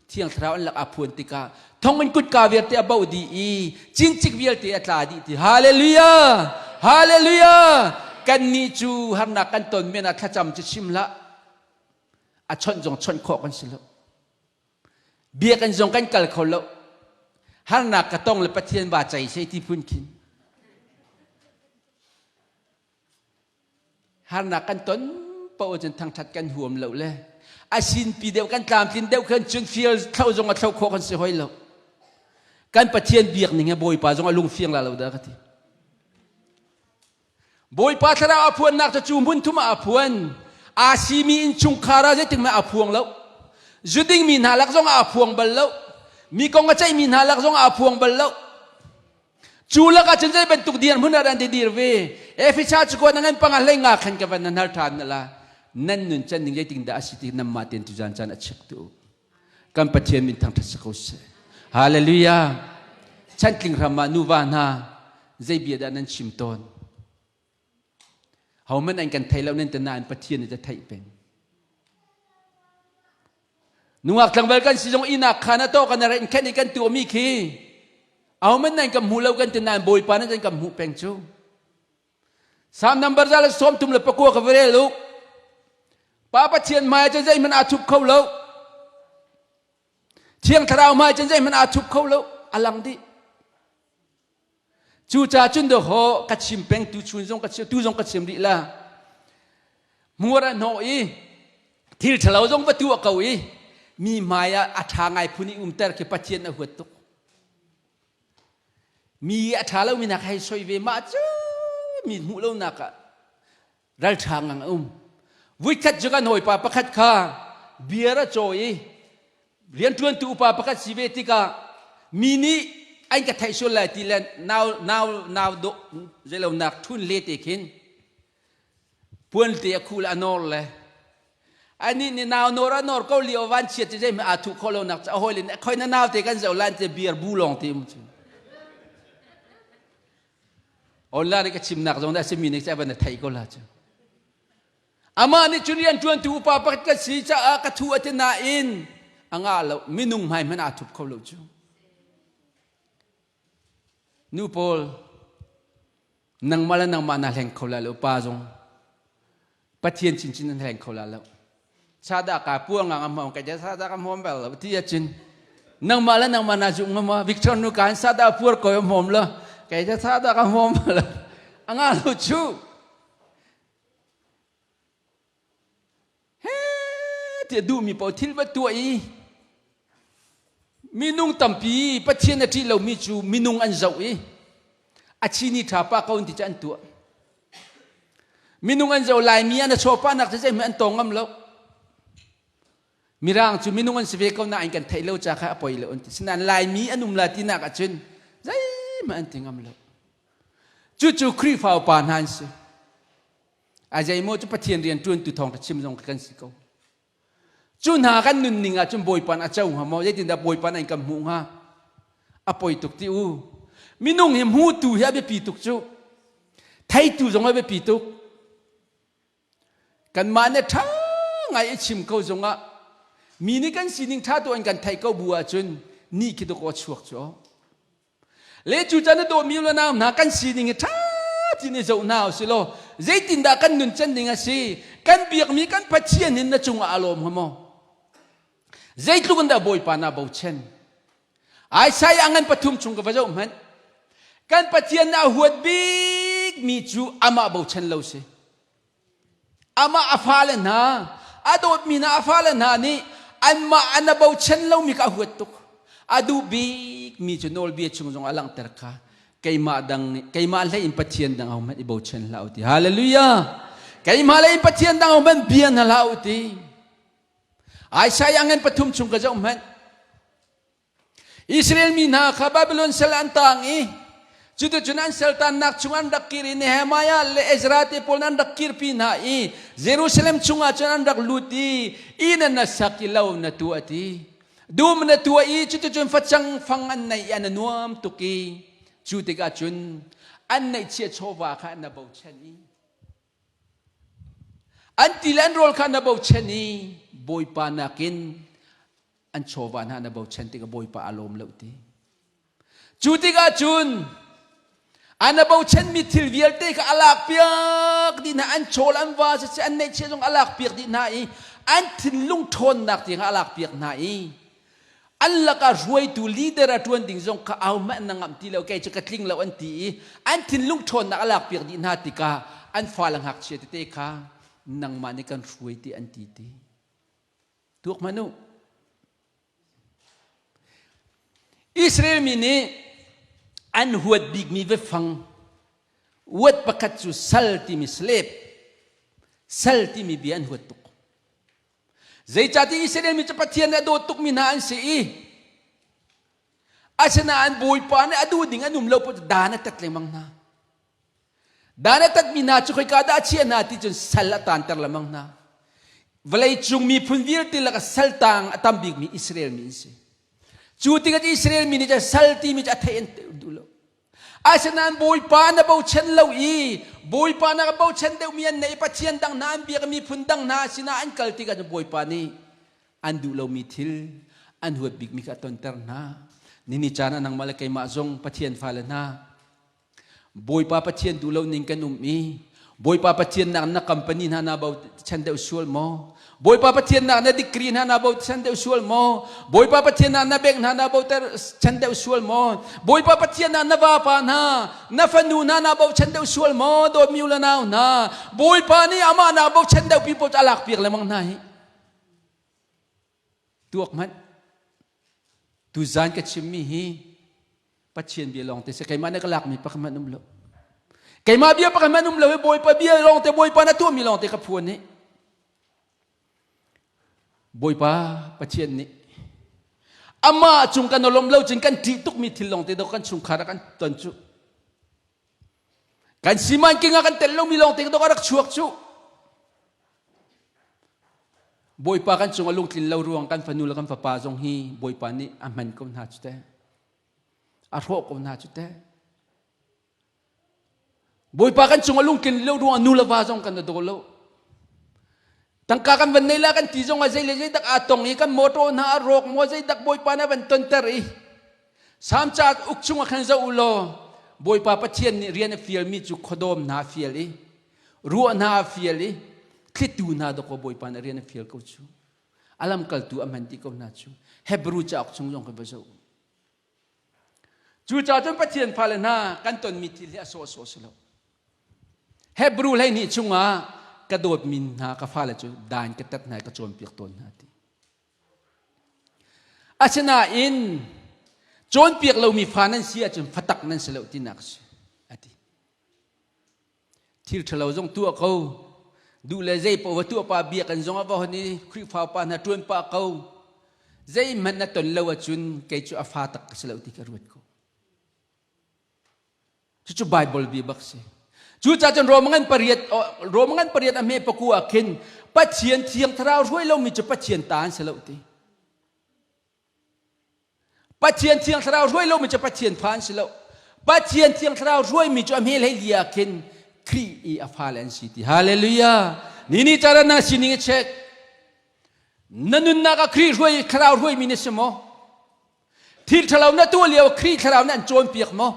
Thiang Thlarau an lak aa phuan tikah thonginn kutka vialte a boh dih i cincik vialte a tla dih ti Hallelujah! Hallelujah! Kannih cu harnak kan ton men ah thlacam cu chim hlah. A chawnh zong chawnh khawh kan si lo. Biakinn zong kan kal kho lo. Harnak ka tong le Pathian va cei sei ti phun khin. Harnak kan ton paoh cun thangthat kan huam lo le a sinpi deuh kan tlamtlin deuh khan cun fial thlo zong a thlo khawh kan si hoi lo. Kan Pathian biak ning he Bawipa zong a lungfiang la lo dah ka ti. Bawipa thlarau a phuannak cu cu hmun thum ah a phuan. Aa simi innchungkhar ah zeitik hmanh a phuang lo. Zuding mi hna lak zong ah a phuang bal lo. Mi kong a ceihmi hna lak zong ah a phuang bal lo. Cu lakah cun zei bantuk dirhmun ah an ti dir ve. Efesa cu kuan ngan panga hlei nga khan ka van nan hal ṭhan na la. Nan nun can ning zeitin dah a si ti namah ten tuzan caan a check tu. Kan Pathian min thangṭhat si ko seh. Hallelujah. Chantling ram ah nuva hna zei bia dah nan chim tawn? Hohmanh an kan thei lo nan te nain Pathian nih a theih peng. Nungak tlangval kan si zong inak khan a to kan ren khen i kan tuahmi khi ahohmanh nan kan hmu lo kan ti nain Bawipa nan kan hmuh peng cu. Salm number 139 ka va rel u. Pa Pathian hmai cun zeihmanh aa thup kho lo. Thiang Thlarau hmai cun zeihmanh aa thup kho lo. A lang dih. Cucaah cun dawhaw ka chim peng tu chun zong ka chim tu zong ka chim rih la. Hmur a hnawh i thil ṭhalo zong va tuah ko i mi hmai ah a ṭha ngai phun i umter khi Pathian a huat tuk. Mi a ṭha lomi nak hei soi ve mah cu mi hmuh lonak ah ralṭha ngang a um. Vuikhat cu kan hawipa pakhat kha beer a caw i rianṭuantu upa pakhat si ve tikah mi nih an ka theih sual lai ti le nau nau nau dawh zeilonak ṭhun le te khin puan te a khul a nawr le anih nih nau nawr a nawr ko lio van chiat ti zeihmanh aa thuh khawh lonak cu a hawi le nih khoi na nau te kan zoh lan te beer bu lawng te um cu Online ka chimnak zong dah simi nih cah van na theih ko la cu. Amah nih cun rian ṭuantu upa pakhat ka si caah ka thu a ti nain a ngah lo minung hmai hmanh aa thup kho lo cu. Nu pawl nangmah le nangmah na hleng kho la lo pa zong Pathian chinchin nan hleng kho la lo. Sada ka puang ngang am ka ja sada ka hom bel lo ti achin nangmah le nangmah na zung ma Victor nu kan sada puar ko am hom lo kai ja sada ka hom lo anga lo chu he ti duh mi po thil va tua i minung tampi Pathian a ṭih lomi cu minung an zoh i a chini ṭha pa ko ti cu an tuah Minung an zoh Laimi an a chawpahnak cu zeihmanh an tawng ngam lo. Mirang cu minung an si ve ko nain kan theih lo ca kha a poi lo an ti. Sinain Laimi an um la tinak ahcun zeihmanh an ti ngam lo. Cucu Khrihfa upa hna an si. A zeimaw cu Pathian rian ṭuantu thawng chim zong kan si ko. Cu hna kan nunning ahcun Bawipa a co hnga maw? Zeitindah Bawipa an kan hmuh hnga? A poi tuk ti u. Minung hi hmutu hi a biapi tuk cu. Theitu zong a biapi tuk. Kanmah nih ṭha ngai i chim ko zongah mi nih kan sining ṭha tu an kan theih ko bu ahcun ni khi dawkaw chuak cu. Le cu can a dawmi le nau hna kan sining hi ṭha tin i zoh hna usih law zeitindah kan nun can ding a si kan biakmi kan Pathian hin na cungah a lawm hnga maw zeitluk in dah Bawipa na bochan Isaiah ngan pathum chung ka va zoh hmanh kan Pathian na huat bik mi cu amah bochan lo si Amah a fale hna, a dawtmi hna a fale hna nih anmah an a bochan lomi kha a huat tuk. A duh bikmi cu nawlbia chung zong a langhter kha keimah dang keimah hlei in Pathian dang ahohmanh i bochan hlah u ti. Hallelujah! Keimah lei in Pathian dang ahohmanh bia hna hlah u ti. Isaiah ngan pathum chung ka zoh hmanh. Israel mi hna kha Babylon sal an tang i cuticun an saltannak chung an rak kir i Nehemiah le Ezra te pawl an rak kirpi hna i Jerusalem chungah cun an rak lut i inn an sak i lo na tuah ti dum na tuah i cuticun facang fang an nei i an nuam tuk i cu tikah cun an neihchiah chawva kha an bochan i an ti le an rawl kha na bochan i Bawipa nakin an chawva hna na bochan tikah Bawipa a lawm lo ti. Cu tikah cun an a bochanmi thil vialte kha a lak piak dih hna an chawl an va siseh an neihchiah zong a lak piak dih hna i an thinlung ṭhawnnak tiang a lak piak hna i an lakah hruaitu leader a ṭuan ding zong kha ahohmanh an ngamh ti lo kei cu ka tling lo an ti i an thinlung ṭhawnnak a lak piak dih hna tikah an fale ngakchia tete kha nangmah nih kan hruai ti an ti ti. Tuak hmanh u. Israel mi nih an huat bikmi biafang huat pakhat cu sal timi slave sal timi bia an huat tuk. Zeicahtiah Israel mi cu Pathian nih a dawt tukmi hna an si i asinain Bawipa nih a duh ding an um lo dan a tat lengmang hna. Dan a tatmi hna cu khoika dah a chiah hna ti cun sal a taanter lengmang hna. Vawleicung miphun vialte lakah sal taang a tam bikmi Israel mi an si. Cu tikah Israel mi nih cun sal timi cu a theih an duh lo. Asinain Bawipa na bochan lo i Bawipa na bochan deuhmi an nei Pathian dang hna an biak miphun dang hna sinah an kal tikah cun Bawipa nih an duh lomi thil an huat bikmi kha a tonter hna. Nini caan ah nangmah le keimah zong Pathian fale hna Bawipa Pathian duh lo ning kan um i Bawipa Pathian nak na company hna na bochan deuh sual maw? Bawipa Pathian nak na degree hna na bochan deuh sual maw? Bawipa Pathian nak na bank hna na bochan deuh sual maw? Bawipa Pathian nak na vapa hna, na fanu hna na bochan deuh sual maw? Dawtmi u le nau hna, Bawipa nih amah na bochan deuh pi pawl cu a lak piak lengmang hna hi. Tuak hmanh. Tuzan ka chimmi hi Pathian bia lawng te si keimah nih ka lakmi pakhat hmanh um lo. Keimah bia pakhat hmanh um lo i Bawipa bia lawng te Bawipa na tuahmi lawng te ka phuan hi. Bawipa Pathian nih amah cung kan lawm lo cun kan ṭih tukmi thil lawng te do kan chungkhar ah kan ton cu. Kan siman king ah kan tel lomi lawng te do a rak chuak cu. Bawipa kan cung a lungtlin lo ruang kan fanu le kan fapa zong hi Bawipa nih a hman ko hna cu teh. A hrawh ko hna cu teh. Bawipa kan cung a lungtlin lo ruang nu le va zong kan daw lo. Tangka kan van nei la kan ti zong ah zei le zei dak aa tong i kan motor hna a rawk maw zei dak Bawipa na van tonter i Salm ca uk chung ah khan zoh u law Bawipa Pathian nih rian a fialmi cu khuadawm hna a fial i ruah hna a fial i thlitu hna dawkaw Bawipa nih rian a fial ko cu. A lamkaltu a hman dih ko hna cu. Hebrew cauk chung zong kan va zoh. Cucaah cun Pathian fale hna kan tonmi thil hi a sawhsawh si lo. Hebrew 12 chungah ka dawtmi hna ka fale cu dan ka tat hna i ka cawnpiak tawn hna ti. Asinain cawnpiak lomi fa nan si ahcun fatak nan si lo tinak a si a ti. Thil ṭhalo zong tuah ko. Duh le zei paoh va tuah pa biakinn zong ah va hon i Khrihfa upa hna ṭuan pah ko. Zeihmanh na ton lo ahcun kei cu a fa tak ka si lo ti ka ruat ko. Cucu Bible bia bak si. Cucaah cun Rom ngan pariat Rom ngan pariat a hme paku ah khin Pathian thiang thlarau hruai lomi cu Pathian ta an si lo ti. Pathian thiang thlarau hruai lomi cu Pathian fa an si lo. Pathian thiang thlarau hruaimi cu a hme hlei li ah khin Khrih i a fale an si ti. Hallelujah. Ni ni cara na sining i check. Na nunnak ah Khrih hruai thlarau hruaimi na si maw? Thil ṭhalo na tuah lio Khrih thlarau nih an cawnpiak maw?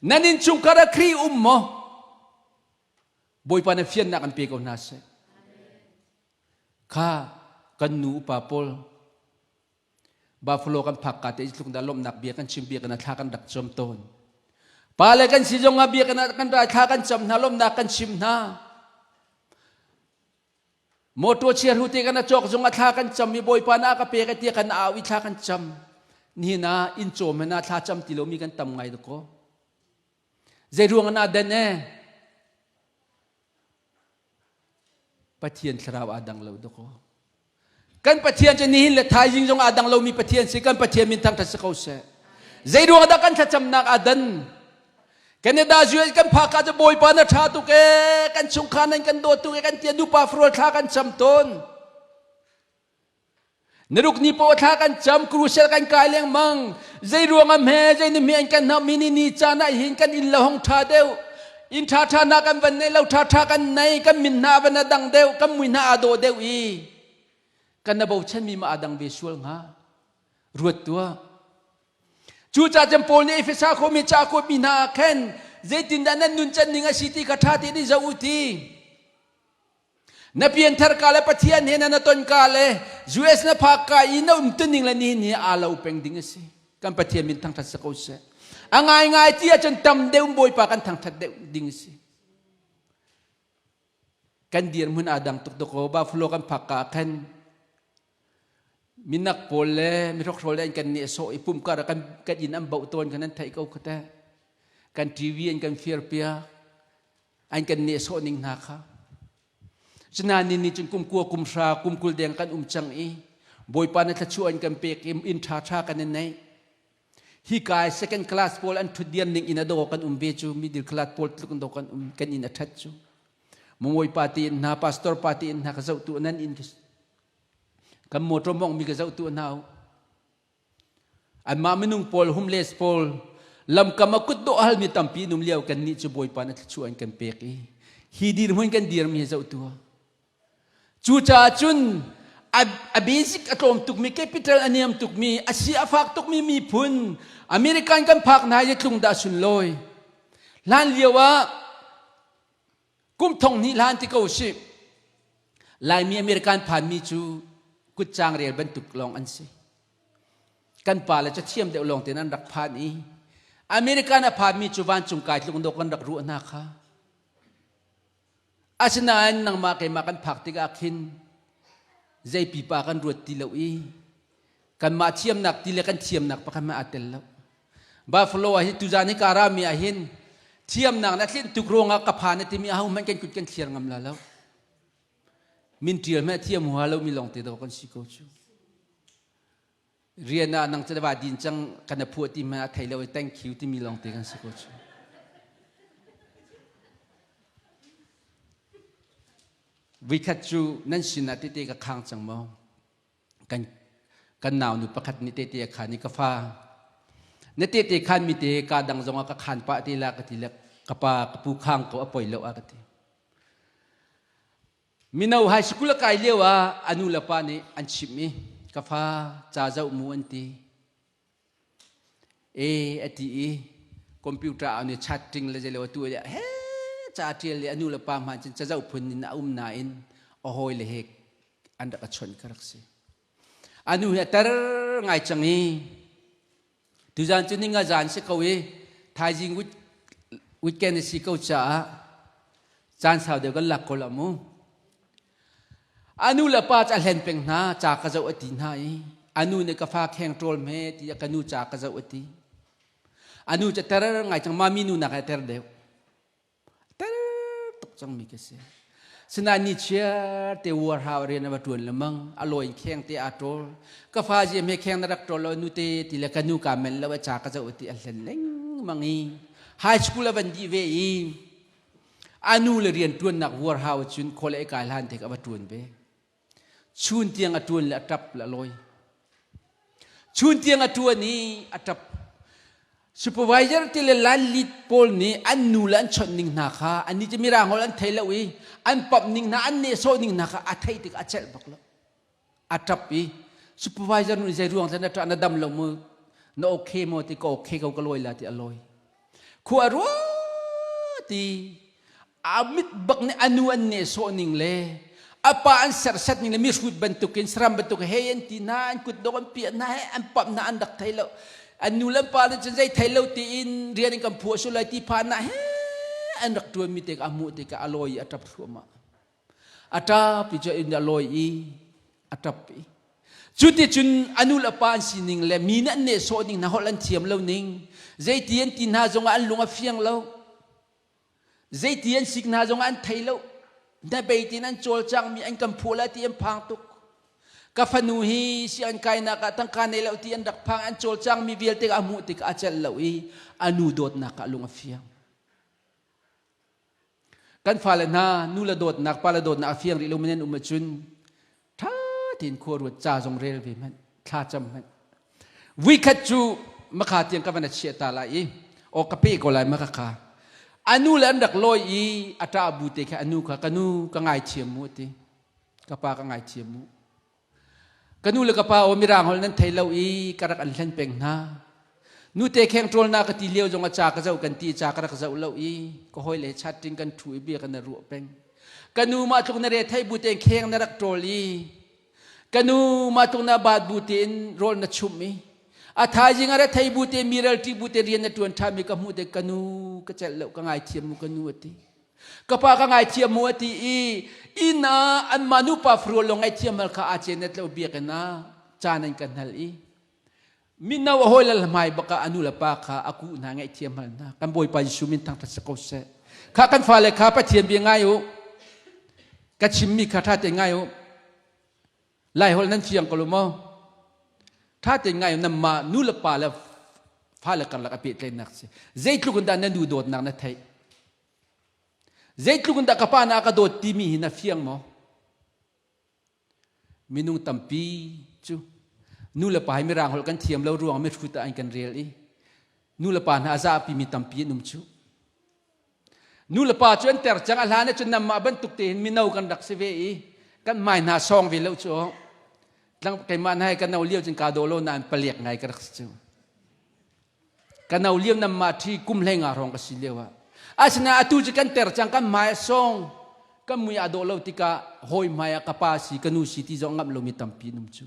Nan innchungkhar ah Khrih um maw? Bawipa na fiannak an pe ko hna seh. Kha kan nu upa pawl Buffalo kan phak ka te tluk dah lawmhnak bia kan chim bia kan thla kan rak cam tawn. Pa le kan si zong ah bia kan kan rai thla kan cam hna lawmhnak kan chim hna. Motor chia hu te kan a cawk zong ah thla kan cam i Bawipa na ka pek tiah kan au i thla kan cam. Nihin ah inn cawm hna thla cam ti lomi kan tam ngai dakaw. Zei ruang ah den e? Pathian thlarau aa dang lo dakaw. Kan Pathian cu nihin le thaizing zong aa dang lomi Pathian si kan Pathian min thangṭhat si ko seh. Zei ruang dah kan thlacamnak aa dan? Canada US kan phak ah cu Bawipa na ṭha tuk ee, kan chungkhar nan kan dawt tuk ee, kan tia nupa farol thla kan cam tawn. Naruk ni paoh thla kan cam, crusade kan kai lengmang. Zei ruang ah hme, zei ni hme an kan hnam mi ni ni caan ah hin kan inn lo hong ṭha deuh. Inn ṭha ṭha hna kan van nei lo ṭha ṭha kan nei, kan min hna van a dang deuh, kan mui hna aa dawh deuh i kan na bochan mi ma aa dang ve sual hnga. Ruat tuah. Cucaah cun Paul nih Efesa khuami ca a kuatmi hna ah khan zeitindah nan nuncan ning a si ti kha ṭha tein i zoh u ti. Na pianthar ka le Pathian he na ton ka le US na phak ka i na um tuning le nihin hi aa lo peng ding a si. Kan Pathian min thangthat si ko seh. A ngaingai ti ahcun tam deuh Bawipa kan thangthat deuh ding a si. Kan dirhmun aa dang tuk dakaw Buffalo kan phak ka ah khan minak pawl le mihrokhrol le an kan nih sawh i pumkar kan kan inn an boh tawn kan an theih ko kha teh. Kan TV an kan fir piak. An kan nehsawh ning hna kha. Cunain ni nih cun kum kua kum hra kum 20 deng kan um cang i Bawipa na thluachuah in kan pek i inn ṭha ṭha kan in neih. Hi kai second class pawl an ṭhutdian ning in a daw kan um ve cu middle class pawl tluk in daw kan um kan inn a ṭhat cu. Mawi pa ti in hna pastor pa ti in hna ka zoh tu nan inn kan motor mong mi ka zoh tu hna u. Anmah minung pawl homeless pawl lamkam a kutdawh halmi tampi num lio kan nih cu Bawipa na thluachuah in kan pek i hi dirhmun kan dirmi hi zoh tuah. Cucaah cun a, a basic a tlawm tukmi capital a niam tukmi a si a fak tukmi miphun American kan phak hna i tlung dah sunlawi. Hlan lio ah. Kum thong hnih hlan ti ko si. Laimi American phanmi cu kutcang rel bantuk lawng an si. Kan pa le cathiam deuh lawng tein an rak phan i American a phanmi cu vancung kai tluk dawk kan rak ruah hna kha. Asinain nangmah keimah kan phak tikah khin zei pipa kan ruat ti lo i kanmah thiamnak ti le kan thiamnak pakhat hmanh aa tel lo. Buffalo ah hin tuzan hi ka rami ah hin thiamnak na tlinh tuk ruangah ka phan a timi aho hmanh kan kut kan thliar ngam la lo. Min ṭial hmanh thiam hua lo mi lawng te dawh kan si ko cu. Rian ah nang cu va din cang kan a phuah ti hmanh a thei lo i thank you timi lawng te kan si ko cu. Vikhat cu nan sinah tete ka khang cang maw? Kan kan nau nu pakhat nih tete a khan i ka fa na tete khan mi te ka dang zongah ka khan pah te la ka ti le ka pa ka pu khang ko a poi lo a ka ti. Mino high school a kai lio ah a nu le pa nih an chimh i ka fa ca zoh mu an ti. E a ti i computer ah nih chatting le zeilo tu le he ca ṭial le a nu le pa hman cun cazoh phun in a um nain a hawi le he an rak a chawnh ka rak si. A nu hi a tar ngai cang i tuzan cu ninga zan si ko i thaizing weekend a si ko caah caan sau deuh kan lak ko la mu. A nu le pa cu a hlen peng hna ca ka zoh a ti hna i a nu nih ka fa kheng ṭawl hme ti ka nu ca ka zoh a ti. A nu cu ter ngai cang mami nu nak a ter deuh. Ter tuk cangmi ka si. Sinain ni chiar te war hau rian a va ṭuan lemang a lawi in kheng te aa ṭawl. Ka fa zi hme kheng na rak ṭawl lo nu te ti le ka nu ka men lo a ca ka zoh ti a hlen lengmang i high school a van dih ve i a nu le rian ṭuannak war hau cun khawle kai hlan te a va ṭuan ve. Chun tiang a ṭuan le a ṭap le a lawi. Chun tiang a ṭuan i a ṭap. Supervisor ti le line lead pawl nih an nu le an chawnh ning hna kha annih cu mirang holh an thei lo i an pamh ning hna an nehsawh ning hna kha a theih tik a celh bak lo. A ṭap i supervisor nu zei ruang na ṭah na dam lo mu na okay maw ti ka okay ko ka lawi la ti a lawi. Khua rua ti a mit bak nih a nu an nehsawh ning le a pa an serhsat ning le mihrut bantukin saram bantuk hei an ti hna an kutdok an piah hna he an pamh hna an rak thei lo an nu le an pa le cun zei thei lo tiin rian in kan phuah sul lai ti phan na he an rak ṭuan mi te ka a hmuh tikah a lawi i a ṭap thluahmah a ṭap i cu in a lawi i a ṭap i cuti cun a nu le pa an sining le mi nih an nehsawh ning hna holh an thiam lo ning zeiti an ti hna zongah an lung a fiang lo Zeiti an sik hna zong an thei lo. Hnabei tin an cawlcangmi an kan phuah lai ti an phang tuk. Ka fanu hi si an kainak ah tangka nei lo ti an rak phang an cawlcangmi vialte a hmuh tikah a celh lo i a nu dawtnak ah lung a fiang. Kan fale hna nu le dawtnak pa le dawtnak a fiang rih lo men an um ahcun ṭha tein khua ruat ca zong rel ve hmanh thla cam hmanh vuikhat cu makha tiang ka van a chiah ta lai i aw ka pe ko lai maka kha anu le an rak lawi i a ṭah bu te kha anu kha ka nu ka ngaithiam mu ti ka pa ka ngaithiam mu ka nu le ka pa aw mirang holh nan thei lo i ka rak an hlen peng hna nute kheng ṭawl na ka ti lio zong a ca ka zoh kan ti ca ka rak zoh lo i ka hawi le chatting kan ṭhu i bia kan ruah peng Ka nu mah tluk na re thei bu tein kheng na rak ṭawl i ka nu mah tluk na baat bu tein rawl na chumh i a thaizing a re thei bu te mi ral ṭi bu te rian na ṭuan ṭhan mi ka hmuh te ka nu ka celh lo ka ngaithiam mu ka nu a ti ka pa ka ngaithiam mu a ti i inn ah anmah nupa farual lo ngaithiam hal kha aa cenet lo biakinn ah caan an kan hal i Mino a hawi le hmai bak ah a nu le pa kha a kuh hna ngaihthiam hal hna. Kan Bawipa Jesuh min thangṭhat si ko seh. Kha kan fale kha Pathian bia ngai u. Ka chimmi kha ṭha tein ngai u. Lai holh nan fiang ko lo maw? Ṭha tein ngai u. Nanmah nu le pa le fale karlak a pehtlaihnak si. Zeitluk in dah na nu dawtnak na theih? Zeitluk in dah ka pa na ka dawt timi hi na fiang maw? Minung tampi cu nu le pa hi mirang holh kan thiam lo ruang mihrut ah an kan rel i nu le pa hna a zahpi mi tampi an um cu. Nu le pa cu an ter cang a hlan ah cun nanmah bantuk tein mino kan rak si ve i kan hmai hna sawng ve lo cu tlang keimah hna hi ka no lio cun kaa daw lo nain paliak ngai ka rak si cu. Ka no lio nanmah ṭhi kum hlei nga hrawng ka si lio ah. Asinain atu cu kan ter cang, kan hmai a song, kan mui aa dawh lo tikah hawi hmai ah ka pa si, ka nu si ti zong ngamh lomi tampi an um cu.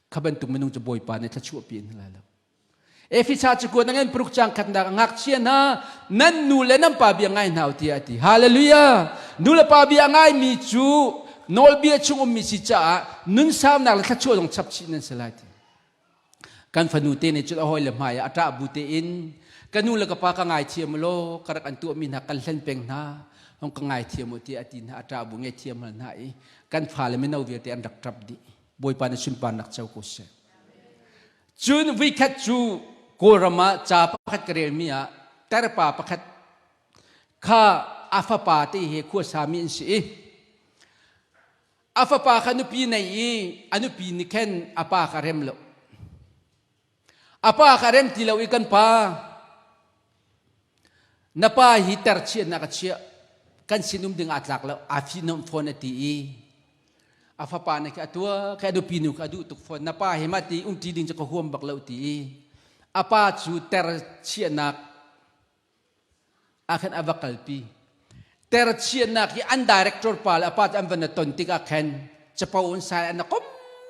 Kha bantuk minung cu Bawipa nih thluachuah pi in lai lo. Efesa cakuat na ngan paruk cang khatnak ngakchia hna nan nu le nan pa bia ngai hna u tiah a ti. Hallelujah! Nu le pa bia ngai mi cu nawlbia chung ummi si caah nun saunak le thluachuah zong chap chih nan si lai ti. Kan fanu te nih cun a hawi le hmai ah a ṭah bu tein ka nu le ka pa ka ngaithiam law ka rak an tuahmi hna kan hlen peng hna hong ka ngaithiam u tiah a ti hna a ṭah bu ngaithiam hal hna i kan fale mino vialte an rak ṭap dih. Bawipa na sunparnak co ko seh. Cun vuikhat cu Kawlram ah ca pakhat ka relmi ah tarpa pakhat kha a fapa te he khuasami an si i a fapa kha nupi nei i a nupi nih khan a pa kha rem lo. A pa kha rem ti lo i kan pa na pa hi terchiatnak a chiah kan sinum ding aa tlak lo aa finom fawn a ti i a fapa nih a tua kha a nupi nu kha a duh tuk fawn na pa he ma ti umṭi ding cu ka huam bak lo ti i a pa cu ter chiahnak ah khan a va kalpi ter chiahnak hi an director pa le a pa cu an van ton tikah khan capo an sai an kom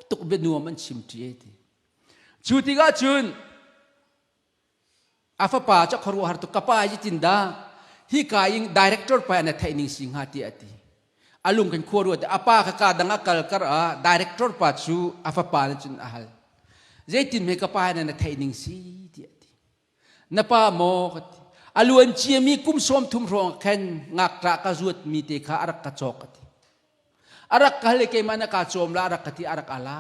tuk bia nuam an chim ṭi ti cu tikah cun A fapa cu khuaruahhar tuk ka pa zeitin dah hika in director pa na theih ning si hnga tiah a ti. A lung kan khua ruat a pa kha ka dang a kal kar ah director pa cu a fapa nih cun a hal. Zeitin hme ka pa na na theih ning si tiah a ti. Na pa maw ka ti. A luan ciami kum 30 hrawng khan ngakṭah ka zuat mi te kha a rak ka cawk a ti. A rak ka hal i keimah na ka cawm la a rak ka ti a rak ala.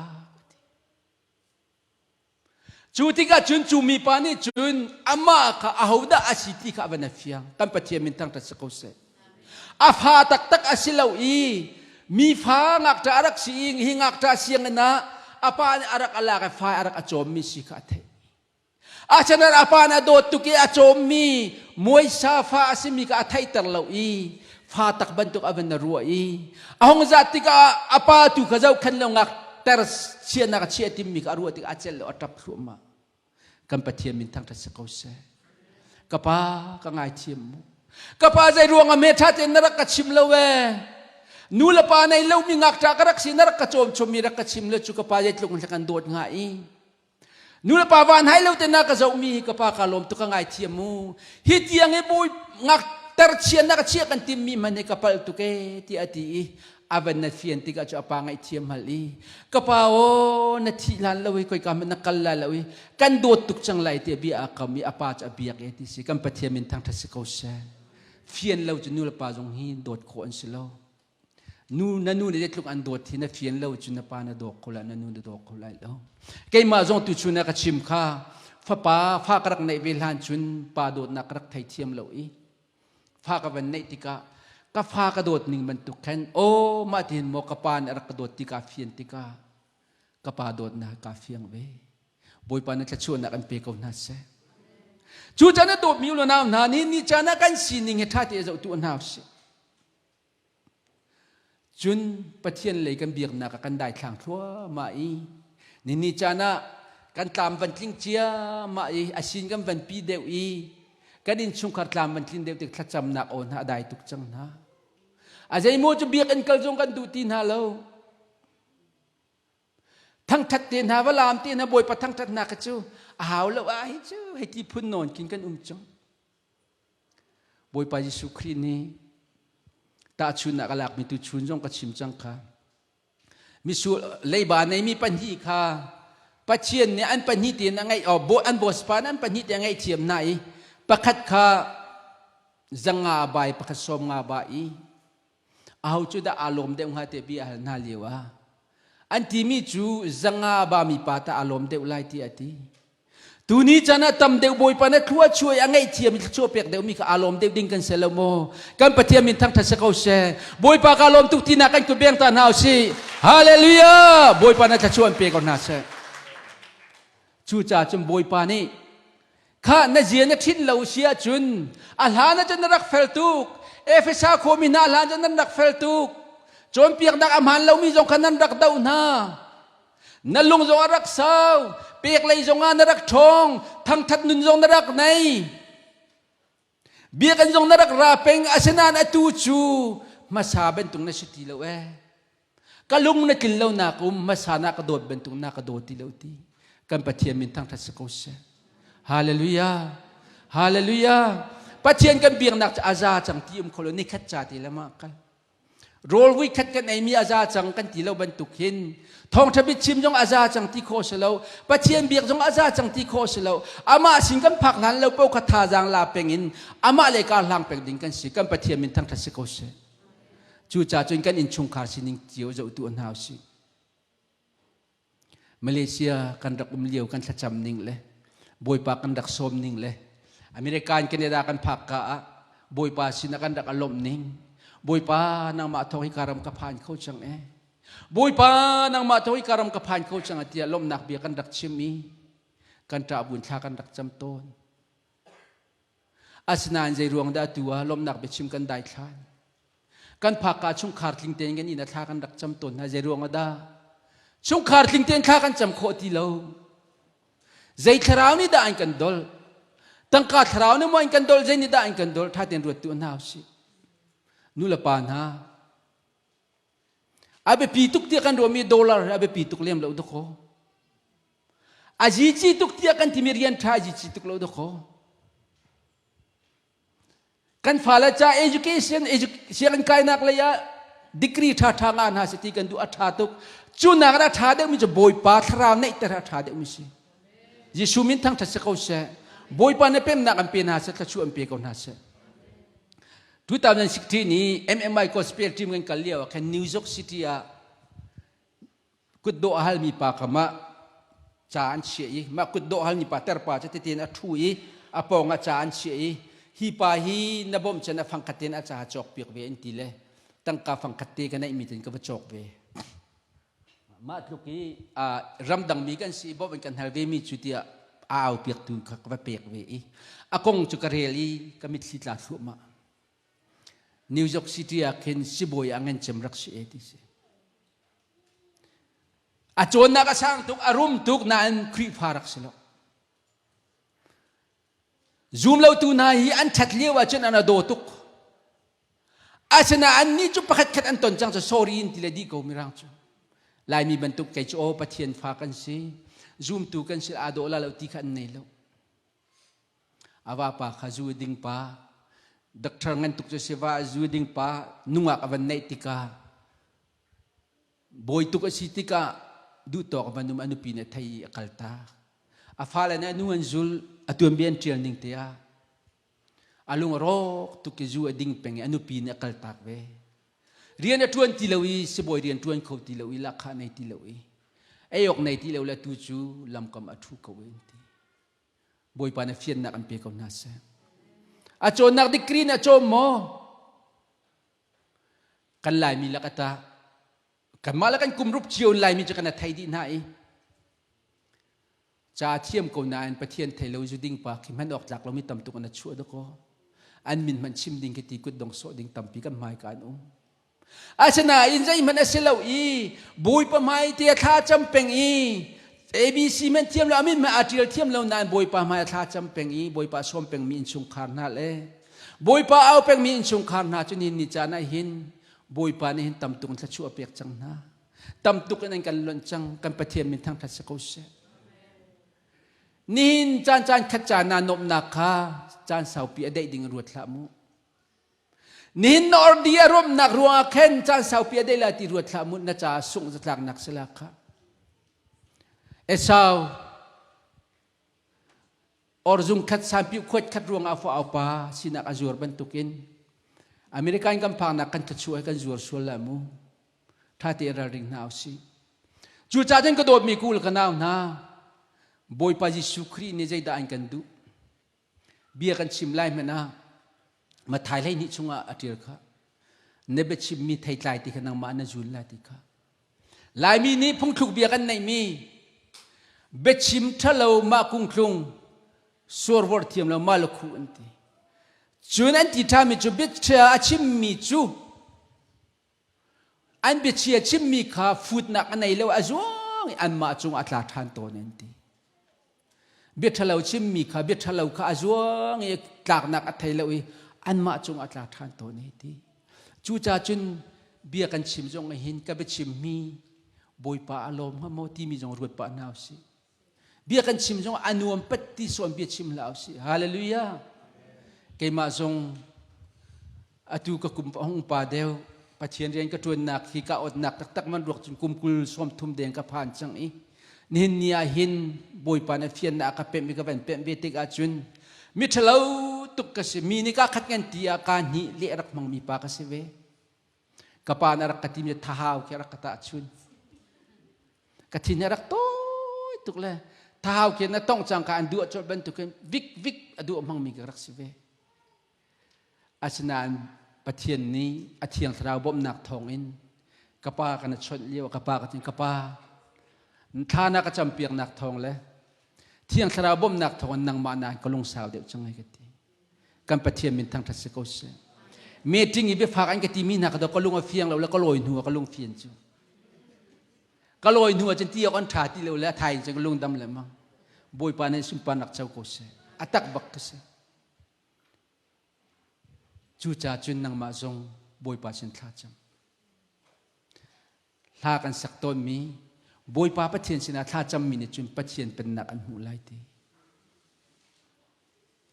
Cu tikah cun cu mipa nih cun amah kha ahodah a si ti kha a van a fiang. Kan Pathian min thangṭhat si ko seh. A fa taktak a si lo i mi fa ngakṭah a rak si i hi ngakṭah sianginn ah a pa nih a rak a lak i fa a rak a cawmmi si kha a theih. Asinain a pa nih a dawt tuk i a cawmmi muaisa fa a simi kha a theihter lo i fa tak bantuk a van a ruah i a hung zat tikah a pa tu kha zohkhan lo ngak ter chiahnak a chiah timmi kha a ruah tikah a celh lo a ṭap thluahmah kan Pathian min thangṭhat si ko seh ka pa ka ngaithiam mu ka pa zei ruang ah me ṭha tein na rak ka chim lo ee nu le pa nei lomi ngakṭah ka rak si na rak ka cawm chommi rak ka chim lo cu ka pa zeitluk in kan dawt hnga i Nu le pa van hai lo te na ka zohmi hi ka pa ka lawm tuk ka ngaithiam mu. Hi tiang i bawi ngak terchian na ka chiah kan timmi man hi ka palh tuk e ti a ti i a van na fian tikah cu a pa ngaihthiam hal i ka pa o na thih hlan lo i koi ka na kal lai lo i kan dawt tuk cang lai ti bia a kam i a pa cu a biak e ti si kan Pathian min thangthat si ko seh fian lo cu nu le pa zong hi dawt khawh an si lo Nu na nu nih zeitluk an dawt hi na fian lo cun na pa na dawk ko lai na nu na dawk ko lai lo. Keimah zong tu chun ah ka chim kha fapa fa ka rak neih ve hlan cun pa dawtnak ka rak theithiam lo i fa ka van neih tikah ka fa ka dawt ning bantuk khan aw mah tihin maw ka pa nih a rak ka dawt ti kaa fian tikah ka pa dawtnak kaa fiang ve. Bawipa na thluachuahnak an pe ko hna seh. Cu caan a dawtmi u le nau hna nih ni caan ah kan sining hi ṭha te zoh tu hna usih. Cun Pathian lei kan biaknak ah kan daithlang thluahmah i nini caan ah kan tlam van tling ciammah i a sin kan van pi deuh i kan innchungkhar tlam van tlin deuh tik thlacamnak aw hna a dai tuk cang hna. A zeimaw cu biakinn kal zong kan duh ti hna lo. Thangṭhat te hna va laam te hna Bawipa thangṭhat hna kha cu a hau lo ah hi cu hei ti phun nawn khin kan um cang. Bawipa Jesuh Khrih nih tahchunhnak a lakmi tu chun zong ka chim cang kha. Misual leiba neimi pahnih kha Pathian nih an pahnih tein a ngaih an boss pa nih an pahnih te a ngaihthiam hna i pakhat kha zanga bai pakhat sawm nga ba i aho cu dah aa lawm deuh hnga te bia hal hna lio ah an timi cu zanga ba mi pa ta aa lawm deuh lai ti a ti Tuni chan ah tam deuh Bawipa na thlua chuai a ngaihthiam i thluachuah pek deuh mi kha aa lawm deuh ding kan si lo maw? Kan Pathian min thangthat si ko seh. Bawipa ka lawm tuk tinak kan kut beng ta hna usih. Hallelujah! Bawipa na thluachuah an pe ko hna seh. Cucaah cun Bawipa nih kha na zia na ṭhit lo si ahcun a hlan ah cun na rak fel tuk. Efesa khuami hna hlan cun nan rak fel tuk. Cawnpiaknak a hmaan lomi zong kha nan rak doh hna. Na lung zong a rak sau, pek lei zongah na rak ṭhawng, thangṭhat nun zong na rak nei. Biakinn zong na rak ra peng asinain atu cu hmasa bantuk na si ti lo ee. Ka lung na tlin lo nak um hmasa na ka dawt bantuk na ka daw ti lo ti. Kan Pathian min thangthat si ko seh. Hallelujah. Hallelujah. Pathian kan biaknak cu a za cang ti um kho lo nikhat ca ti le mah kal. Rawl vui khat kan eimi a za cang kan ti lo bantuk hin thawngṭha biachim zong a za cang ti khawh si lo Pathian biak zong a za cang ti khawh si lo amah sin kan phak hlan lo paoh kha thazaang la peng in amah le kar hlang peng ding kan si kan Pathian min thangṭhat si ko seh cucaah cun kan innchungkhar sining cio zohtu hna usih Malaysia kan rak um lio kan thlacam ning le Bawipa kan rak sawm ning le American Canada kan phak ka ah Bawipa sinah kan rak alawmh ning Bawipa nangmah thawng hi ka ram ka phan kho cang e Bawipa nangmah thawng hi ka ram ka phan kho cang tiah lawmhnak bia kan rak chim i kan ṭah buin thla kan rak cam tawn Asinain zei ruang dah atu ah lawmhnak biachim kan daithlan? Kan phakka chungkhar tling tein kan inn ah thla kan rak cam tawn hna. Zei ruang ah dah? Chungkhar tling tein thla kan cam khawh ti lo. Zei thlarau nih dah an kan dol? Tangka thlarau nih maw an kan dol? Zei nih dah an kan dol? Ṭha tein ruat tu hna usih. Nu le pa hna, a biapi tuk tiah kan ruahmi dollar a biapi tuk lem lo dakaw. A zici tuk tiah kan timi rian ṭha a zici tuk lo dakaw. Kan fale ca education sianginn kainak lei ah degree ṭha ṭha ngah hna si ti kan duh a ṭha tuk. Cu nak a ṭha deuhmi cu Bawipa thlarau neihter a ṭha deuhmi si. Jesuh min thangṭhat si ko seh. Bawipa na pemnak an pe hna seh, thluachuah an pe ko hna seh. 2016 i MMI Gospel team kan kal lio ah khan New York City ah kutdawh a halmi pa kam ah ca an chiah i mah kutdawh halmi pa terpa cu tein a ṭhu i a pawng ah ca an chiah i hi pa hi na bawmh cun a fangkhat tein a ca cawk piak ve an ti le tangka fangkhat te ka neihmi ten ka va cawk ve mah tluk i ramdangmi kan si bawmh in kan hal ve mi cu tiah a au piaktu kha ka va pek ve i a kong cu ka rel i ka mitthli tla thluahmah New York City ah khin sibawi a ngan cem rak si e ti si. A cawnnak a sang tuk, a rum tuk nain Khrihfa rak si lo. Zum lotu hna hi an ṭhat lio ahcun an a daw tuk. Asinain annih cu pakhat khat an ton cang cu sorry in ti le dih ko mirang cu. Laimi bantuk kei cu aw Pathian fa kan si, zumtu kan si aa dawh la lo ti kha an nei lo. A vapa kha zu ding pa, doctor ngan tuk cu si va zu ding pa nungak a van neih tikah bawi tuk a si tikah duhtawk a van um a nupi nih a thei i a kaltak. A fale nih a nu an zul, a tuanbia an ṭial ning te ah a lung a rawk tuk i zu a ding peng i a nupi nih a kaltak ve. Rian a ṭuan ti lo i sibawi rian ṭuan kho ti lo i lahkhah nei ti lo i ei awk nei ti lo le tu cu lamkam a ṭhu ko in ti. Bawipa na fiannak an pe ko hna seh. A cawnnak degree na cawm maw? Kan Laimi lak ata kanmah le kan kum rup cio in Laimi cu kan thei dih hna i ca thiam ko nain Pathian thei lo zu ding pa khi hman awk tlak lomi tam tuk an chuah dakaw an min hmanh chim ding khi ti kut dong sawh ding tampi kan hmai ka an um Asinain zeihmanh a si lo i Bawipa hmai te thla cam peng i ABC man thiam lo amin hmanh aa ṭial thiam lo nain Bawipa hmai a thla cam peng i Bawipa sawm pengmi innchungkhar hna le Bawipa au pengmi innchungkhar hna cu nihin ni caan ah hin Bawipa nih hin tam tuk in thluachuah a pek cang hna. Tam tuk in an kan lonh cang kan Pathian min thangṭhat si ko seh. Nihin caan caan khat caan naa nuamhnak kha caan saupi a daih ding in ruat hlah mu. Nihin na ordi a ruamnak ruangah khan caan saupi a dei lai ti ruat hlah mu na caah sungh zatlaknak si la kha. Esau orzung khat sanpi khuat khat ruangah fa aupa sinak a zuar bantukin American kan phaknak kan thlachuah kan zuar sual la mu. Tha te ralring hna usih. Cucaah cun ka dawtmi kul ka nau hna Bawipa Jesuh Khrih nih zeidah an kan duh? Bia kan chim lai hmanh ah Mathai 12 chungah a ṭial kha na biachimmi theitlai ti kha nangmah na zul lai ti kha Laimi nih phungthluk bia kan neihmi biachim ṭhalo mah kungtlung suarvor thiam lo mah lakhu an ti cun an ti ṭhami cu biachia a chimmi cu an biachia chimmi kha futnak a nei lo a zuang i anmah cung a tla ṭhan tawn an ti bia ṭhalo chimmi kha bia ṭhalo kha a zuang i tlaknak a thei lo i anmah cung a tla ṭhan tawn hei ti. Cucaah cun bia kan chim zong hin ka biachim mi Bawipa a lawm hnga maw timi zong ruat pah hna usih. Bia kan chim zong a nuam pat ti sawn bia chim hlah usih. Hallelujah. Keimah zong atu ka kum hong pa deuh Pathian rian ka ṭuannak hi ka otnak taktak man ruak cun kum 30 30 deng ka phan cang i nihin ni ah hin Bawipa na fiannak a ka pemh i ka van pemh ve tik ahcun mi ṭhalo tuk ka si mi nih ka khat ngan ti ah ka hnih leh rak hmangmi pa ka si ve ka pa na rak ka timi thahau khi rak ka tah chun ka thin hi rak tawi tuk le thahau khi na tong cang ka an duah colh bantukin vik vik a duah hmangmi ka rak si ve Asinain Pathian nih a Thiang Thlarau bawmhnak thawngin ka pa kan chawnh lio ka pa ka tin ka pa thla na ka campiaknak thawng le Thiang Thlarau bawmhnak thawngin nangmah na ka lungsau deuh cang ai ka ti. Kan Pathian min thangṭhat si ko seh. Meeting i biafak an ka timi hna ka ka lung a fiang lo le ka lawi hnu ah ka lung fian cu. Ka lawi hnu ah cun ti awk an ṭha ti lo le a thai in cun ka lung dam lengmang. Bawipa nih sunparnak co ko seh. A tak bak ka si. Cucaah cun nangmah zong Bawipa sin thla cam. Hla kan sak tawnmi Bawipa Pathian sinah thla cammi nih cun Pathian pennak an hmuh lai ti.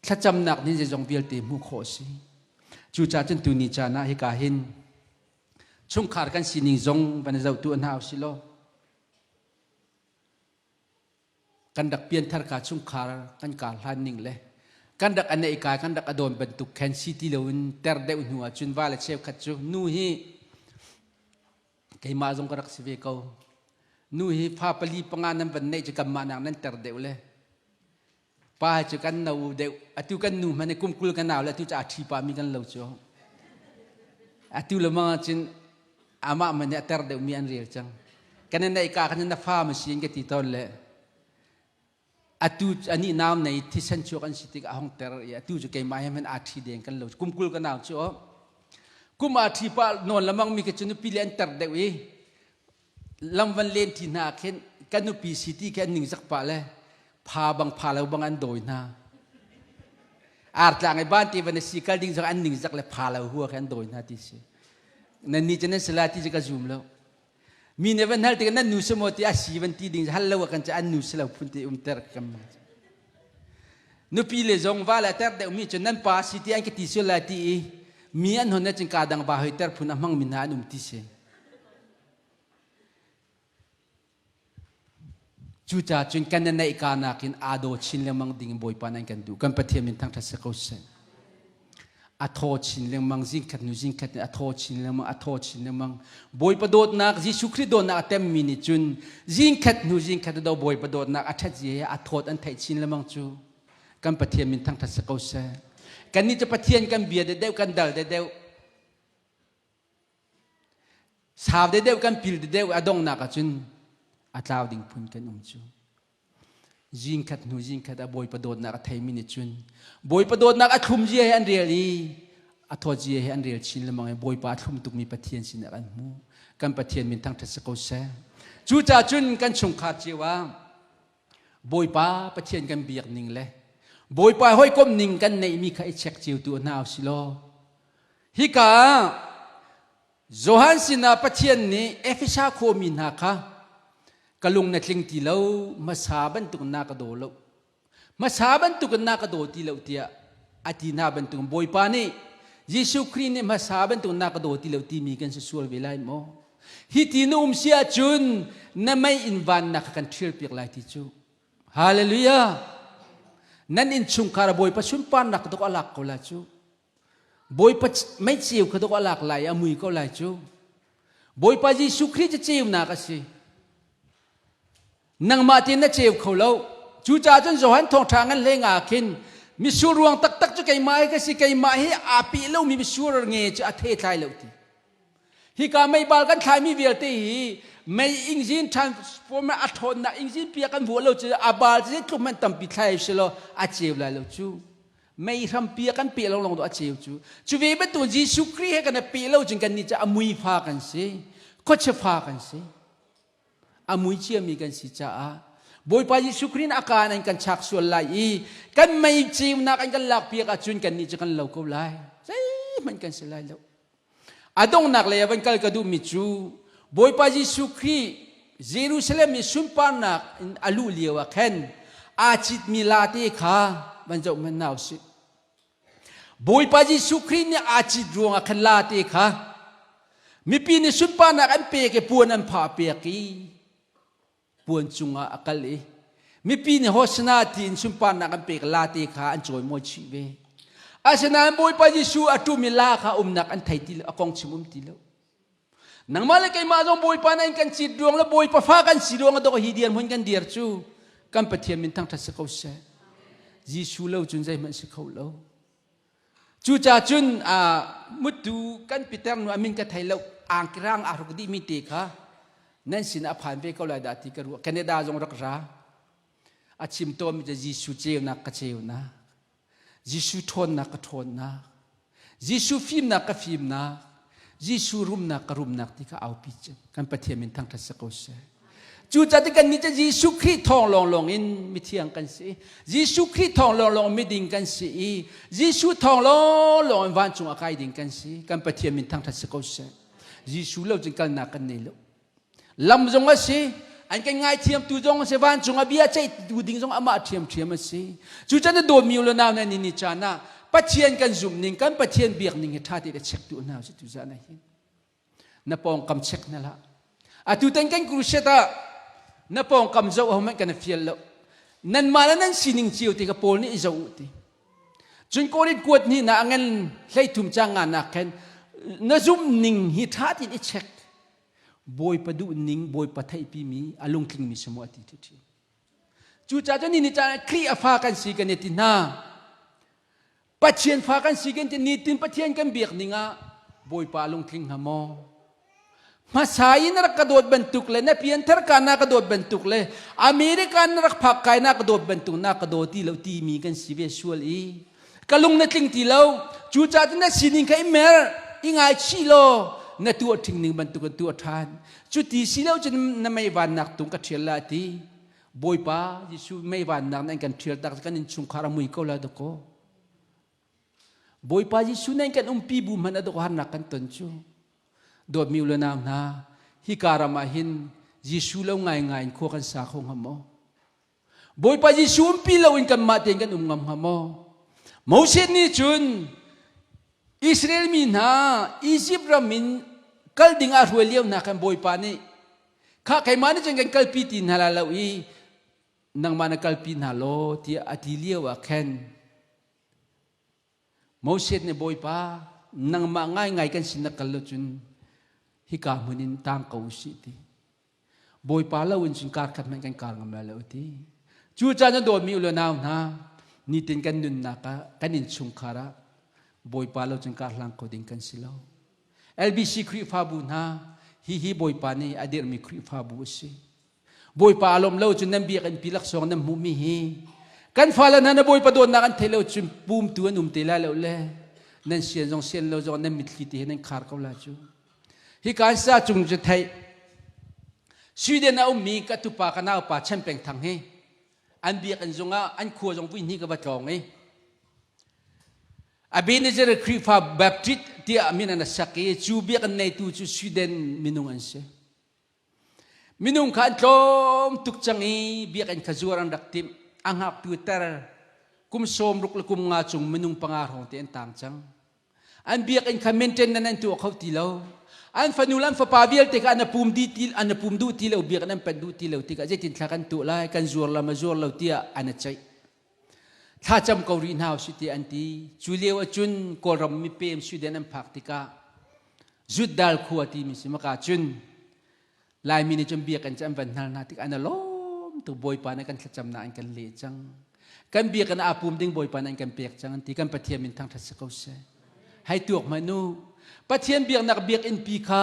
Thlacamnak nih zeizong vialte hmuh khawh a si. Cucaah cun tuni caan ah hika hin chungkhar kan sining zong van i zoh tu hna usih law Kan rak pianthar ka chungkhar kan kar hlan ning le kan rak a neih kai kan rak a dawn bantuk khan si ti loin ter deuh hnu ah cun va le cheukhat cu nu hi keimah zong ka rak si ve ko. Nu hi fa pali panga nan van neih cu kanmah nak nan ter deuh le pa cu kan no deuh atu kan nu hmanh kum 20 kan nau le atu cu a ṭhi pa mi kan lo cu atu le mang cun amah man nih a ter deuhmi an rel cang kan in neih ka khan na fa ma si in ka ti tawn le atu ani nau nei thisen chuak an si tik a hong ter i atu cu keimah he man a ṭhi deng kan lo kum 20 ka nau cu kum a ṭhi pa nawn lamang mi ka cu nupi le an ter deuh i lam van len ti hna khin kan nupi si ti khi an ningzak pah le pha bang pha lo bang an dawi hna artlang i ban te van si kal ding zong an ningzak le pha lo hua khi an dawi hna ti si nan ni cu nan sala ti cu ka zum lo mi nih van hal tikah nan nu si maw ti a si van ti ding hal lo kan cu an nu si lo phun ti umter kam nupi le zong va le ter deuh mi cu nan pa si ti an ka ti sul lai ti i mi an hon na cin ka dang ba hoi ter phun a hmang mi hna an um ti si Cucaah cun kan na neih ka nakin aa daw chin lengmang ding in Bawipa nan kan duh. Kan Pathian min thangṭhat si ko seh. A thaw chin lengmang zingkhat nu zingkhat a thaw chin lengmang a thaw chin lengmang. Bawipa dawtnak Jesuh Khrih dawtnak a temmi nih cun zingkhat hnu zingkhat do Bawipa dawtnak a ṭhat zia a thawt an theih chin lengmang cu kan Pathian min thangṭhat si ko seh. Kannih cu Pathian kan bia deuh kan dal deuh Sau deuhdeuh kan pil deuhdeuh a donghnak ahcun a tlau ding phun kan um cu. Zingkhat hnu zingkhat a Bawipa dawtnak a theimi nih cun Bawipa dawtnak a thlum zia he an rel i a thawt zia he an rel chin lengmang i Bawipa a thlum tukmi Pathian sinah kan hmu. Kan Pathian min thangṭhat si ko seh. Cucaah cun kan chungkhar cio ah Bawipa Pathian kan biak ning le Bawipa hawikom ning kan neihmi kha i check cio tu hna usih law Hika ah Johan sinah Pathian nih Efesa khuami hna kha ka lung na tling ti lo, hmasa bantuk na ka daw lo. Hmasa bantuk in na ka daw ti lo tiah a ti hna bantuk Bawipa nih Jesuh Khrih nih hmasa bantuk na ka daw ti lo timi kan si sual ve lai maw? Hi ti na um si ahcun na mei in vannak kha kan ṭhialpiak lai ti cu. Hallelujah! Nan innchungkhar a Bawipa sunparnak dok a lak ko lai cu. Bawipa meiceu kha dawh a lak lai a mui ko lai cu. Bawipa Jesuh Khrih cu ceunak a si. Nangmah tein na ceu kho lo. Cucaah cun Johan thawngṭha ngan hlei nga khin misur ruang taktak cu keimah hi ka si keimah hi aa pih lomi misur nge cu a the thlai lo ti. Hika meibal kan thlaimi vialte hi mei engine transformer a ṭhawnnak engine pia kan vuah lo cu a bal cu zeitluk hmanh tampi thlai si law a ceu lai lo cu. Mei hrampi a kan peh lo lawng a ceu cu. Cu ve bantuk Jesuh Khrih he kan i peh lo cun kan nih cu a mui fa kan si. Khuachia fa kan si. A mui ciami kan si caah. Bawipa Jesuh Khrih a kaan an kan chak sual lai i kan mei ceunak an kan lakpiak ahcun kannih cu kan lo ko lai. Zeihmanh kan si lai lo. A donghnak lei ah van kal ka duhmi cu Bawipa Jesuh Khrih Jerusalem i sunparnak in a luh lio ah khan aa citmi late kha van zoh hmanh hna usih. Bawipa Jesuh Khrih nih aa cit ruangah khan late kha mipi nih sunparnak an pek i puan an phah piak i puan cungah a kal i mipi nih Hosana tiin sunparnak an pek late kha an cawimawi chih ve. Asinain Bawipa Jesuh a ṭum i la kha umnak an thei ti lo, a kong chim um ti lo. Nangmah le keimah zong Bawipa na in kan cit ruang le Bawipa fa kan si ruang a dawh hi dirhmun kan dir cu kan Pathian min thangṭhat si ko seh. Jesuh lo cun zeihmanh si kho lo. Cucaah cun muttu kan piter nu a min ka thei lo angkirang aa hruk dihmi te kha nan sin a phan ve ko lai dah ti ka ruah. Canada zong rak ra. A chim tawnmi cu Jesuh ceunak ka ceunak. Jesuh ṭhawnnak ka ṭhawnnak. Jesuh fimnak ka fimnak. Jesuh rumnak ka rumnak ti kha aupi cem. Kan Pathian min thangṭhat si ko seh. Cucaah kan nih cu Jesuh Khrih thawng lawnglawng in mithiang kan si. Jesuh Khrih thawng lawnglawng miding kan si i Jesuh thawng lawnglawng in vancung a kai ding kan si. Kan Pathian min thangṭhat si ko seh. Jesuh lo cun kalnak kan nei lo. Lam zong a si, an kan ngaithiamtu zong a si, vancung a bia ceihtu ding zong amah ṭhiamṭhiam a si. Cucaah na dawtmi u le nau na ni ni caan ah Pathian kan zumh ning, kan Pathian biak ning hi ṭha tein a check tu hna usih tuzaan ah hin. Na pawngkam check na hlah. Atu tan kan crusade ah na pawngkam zoh ho kan fial lo. Nanmah le nan sining cio ti ka Paul nih i zoh u ti. Cun Korin kuat ni na ngan hleithum cang nga nak khan na zum ning hi tha tin i check. Bawipa duh ning Bawipa theihpi mi a lungtling mi samu ati thi thi. Cucaah cun ni ni caan Khrih a fa kan si kan i ti hna. Pathian fa kan si kan ti nitin Pathian kan biak ning ah Bawipa lungtling hnga maw? Hmasa in rak ka dawt bantuk le na pianthar ka na ka dawt bantuk le America na rak phak kai na ka dawt bantuk na ka daw ti lo timi kan si ve sual i ka lung na tling ti lo cucaah na sining kha i mer i ngaichih law na tuah ṭhing ning bantuk in tuah ṭhan cu ti si lo cun na mei vannak tung ka ṭhial la ti Bawipa Jesuh mei vannak nan kan ṭhial tak kan innchungkhar a mui ko la dakaw Bawipa Jesuh nan kan umpi bu hmanh a dawh harnak kan ton cu dawtmi u le nau hna hika ram ah hin Jesuh lo ngaingai in khua kan sa kho hnga maw Bawipa Jesuh umpi lo in kanmah tein kan um ngam hnga maw Moses nih cun Israel mi hna Egypt ram in kal ding ah hruai lio hna khan Bawipa nih Kha keimah nih cun kan kalpi ti hna lai lo i nangmah na kalpi hna law tiah a ti lio ah khan Moses nih Bawipa nangmah ngaingai kan sin na kal lo cun hika hmun in tang ko usih ti. Bawipa lo in cun kar khat hmanh kan kar ngam lai lo ti. Cu caan na dawtmi u le nau hna nitin kan nunnak ah kan innchungkhar ah Bawipa lo cun kar hlang kho ding kan si lo. LBC Khrihfabu hna hihi Bawipa nih a dirhmi Khrihfabu a si. Bawipa a lawm lo cun nan biakinn pi laksawng nan hmuhmi hi kan fale hna na Bawipa dawtnak an theih lo cun pumtu an um te lai lo le nan sian zong sian lo zong nan mitthli te he nan khar ko la cu. Hi kan sa cung cu theih Sweden a ummi ka tupa ka naupa Chen Peng Thang hi an biakinn zungah an khua zong vui hnih ka va tlawng i Ebenezer Khrihfa Baptist tiah min an sak i cu biakinn neitu cu Sweden minung an si. Minung kha an tlawm tuk cang i biakinn kha zuar an rak timh. A ngaktu ter kum 60 le kum nga cung minung panga hrawng te an tang cang. An biakinn kha maintenance an tuah kho ti lo. An fanu le an fapa vialte kha an pum di ti an pum duh ti lo biakinn an panh duh ti lo tikah zeitin thla kan tuah lai kan zuar la ma zuar lo tiah an a ceih. Thlacam ko rih hna usih tiah an ti. Cu lio ahcun Kawlram mipem Sweden an phak tikah Zuddal khua timi si maka cun Laimi nih cun biakinn cu an van hnal hna tikah an i lawm tuk Bawipa nih kan thlacamnak an kan leh cang. Kan biakinn aa pum ding Bawipa nih an kan pek cang an ti. Kan Pathian min thangṭhat si ko seh. Hei tuak hmanh u. Pathian biaknak biakinn pi kha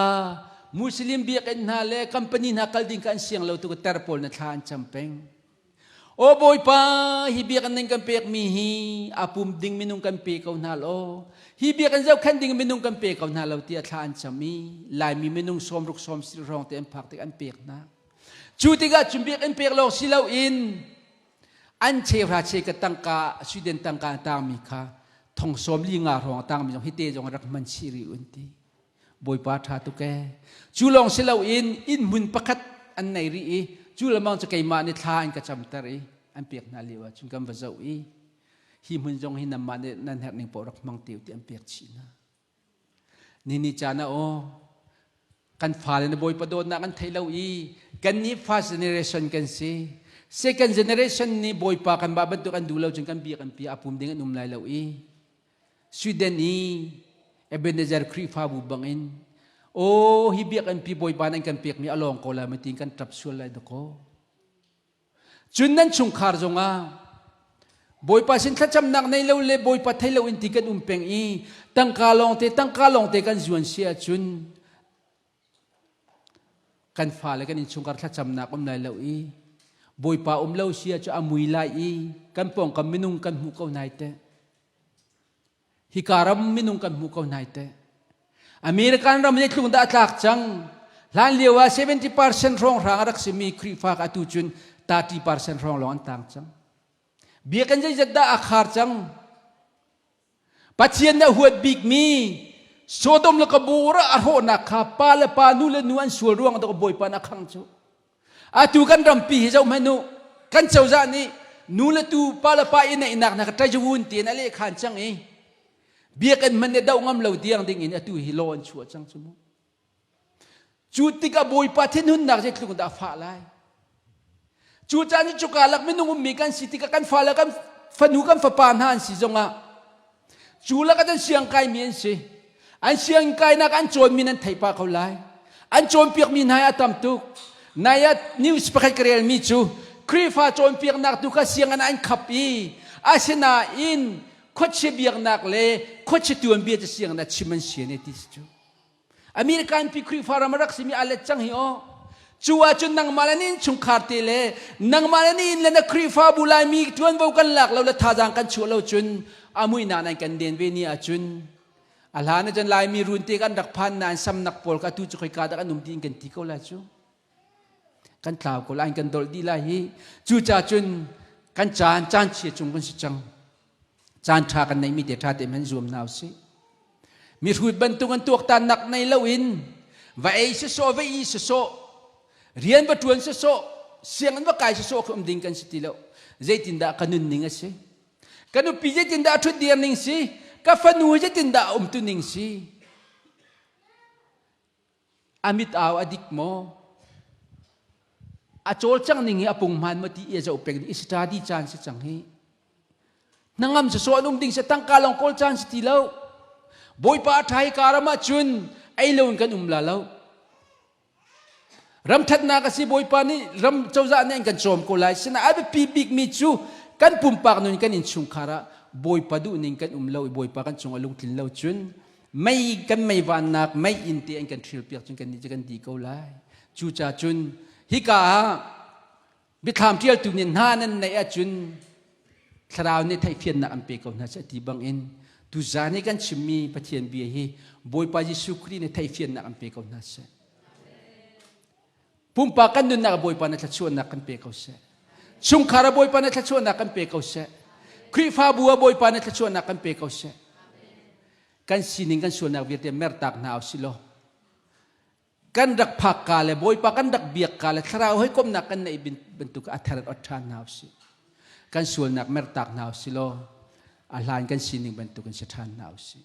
Muslim biakinn hna le company hna kal ding kha an siang lo tuk ter pawl na thla an cam peng. Aw Bawipa, hi biakinn nan kan pekmi hi a pum ding minung kan pe ko hna law, hi biakinn zohkhenh ding minung kan pe ko hna lo tiah thla an cam i Laimi minung 60 sawm hrawng te an phak tik an pek hna. Cu tikah cun biakinn pek lawng si loin an cheuhra che ka tangka Sweden tangka a tangmi kha thong sawm li nga hrawng a tangmi zong hite zong rak hman chih rih un ti. Bawipa ṭha tuk ee. Cu lawng si loin inn hmun pakhat an nei rih i cu lamang cu keimah nih thla an ka camter i an pek hna lio ah cun kan va zoh i hi hmun zong hi nanmah nih nan herh ning paoh rak hmang te u ti an pek chih hna. Nini caan ah aw kan fale na Bawipa dawtnak an thei lo i kan nih first generation kan si. Second generation nih Bawipa kan mah bantuk an duh lo cun kan biak an pi a pum ding an um lai lo i Sweden i Ebenezer Khrihfabu bangin aw hi biakinn pi Bawipa nan kan pekmi a lawng ko lai ma tiin kan ṭap sual lai dakaw. Cun nan chungkhar zongah Bawipa sin thlacamnak nei lo le Bawipa thei lo in ti kan um peng i tangka lawngte tangka lawngte kan zuan si ahcun kan fale kan innchungkhar thlacamnak um lai lo i Bawipa um lo si ahcun a mui lai i kan pawngkam minung kan hmuh ko nai teh. Hika ram minung kan hmuh ko hna teh. American ram nih tlung dah a tlak cang. Hlan lio ah 70% hrawng hrang a rak simi Khrihfa ka atu cun 30% hrawng lawng an tang cang. Biakinn zeizat dah a khar cang. Pathian nih a huat bikmi Sodom le Gomorrah a hrawhnak kha pa le pa nu le nu an sual ruang ah Bawipa nih a khang cu. Atu kan rampi hi zoh hmanh u. Kan cozah nih nu le tu pa le pa i neihnak hna kha ṭaizawun tiin a lehkhan cang i biakinn hmanh nih doh ngam lo tiang ding in atu hi law an chuah cang cu mu. Cu tikah Bawipa thinhunnak zeitluk dah a fah lai. Cu caan cu cuka lak minung ummi kan si tikah kan fale kan fanu kan fapa hna an si zongah Cu lakah cun siangkaimi an si. An siangkainak an cawnmi nan theih pah ko lai. An cawnpiakmi hna hi a tam tuk. Nai ah news pakhat ka relmi cu Khrihfa cawnpiaknak tu kha sianginn ah an khap i asinain khuachia biaknak le khuachia tuanbia cu sianginn ah chim an si ne ti si cu. American pi Khrihfa ram a rak simi a let cang hi aw. Cu ahcun nangmah le na innchungkhar te le nangmah le na inn le na Khrihfabu Laimi ṭuanvo kan lak lo le thazaang kan chuah lo cun a muihnak nan kan den ve ni ahcun a hlan ahcun Laimi run te kan rak phan nain samnak pawl kha atu cu khoika dah kan um tiin kan ti ko lai cu. Kan tlau ko lai kan dolh dih lai hi. Cucaah cun kan caan caan chia cung kan si cang. Caan ṭha kan neihmi te ṭha te hmanh zuam hna usih. Mihrut bantuk an tuaktannak nei loin va ei sawsawh va i sawsawh rian va ṭuan sawsawh sianginn va kai sawsawh khi um ding kan si ti lo. Zeitindah ka nunning a si? Ka nupi zeitindah a ṭhutdir ning si? Ka fanu zeitindah a umtu ning si? A mit au a dik maw? A cawlcang ning hi a punghman maw ti i a zoh peng i study caan si cang hi. Hnangam sawsawh an um ding si tangka lawng kawl caan si ti lo. Bawipa a ṭha hi ka ram ahcun ei loin kan um la lo. Ram ṭhatnak a si Bawipa nih ram cozah nih an kan cawm ko lai. Sinain a biapi bikmi cu kan pumpak nun kan innchungkhar ah Bawipa duhning kan um lo i Bawipa kan cung a lungtlin lo cun mei kan mei vannak mei inn te an kan ṭhil piak cun kan nih cu kan di ko lai cucaah cun hika ah biathlam ṭialtu nih hna nan neih ahcun thlarau nih theihfiannak an pe ko hna seh ti bangin tuzaan i kan chimmi Pathian bia hi Bawipa Jesuh Khrih nih theihfiannak an pe ko hna seh pumpak kan nunnak ah Bawipa na thluachuahnak kan pe ko seh chungkhar ah Bawipa na thluachuahnak kan pe ko seh Khrihfabu ah Bawipa na thluachuahnak kan pe ko seh kan sining kan sualnak vialte mertak hna usih law kan rak phak ka le Bawipa kan rak biak ka le thlarau hawikomhnak kan neih bantuk a thar ot ṭhan hna usih kan sualnak mertak hna usih law a hlan kan sining bantuk in si ṭhan hna usih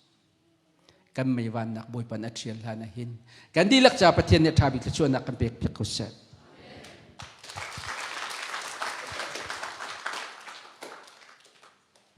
kan meivannak Bawipa a ṭhial hlan ah hin kan dihlak ca Pathian nih ṭha bik thluachuahnak kan pek piak ko seh.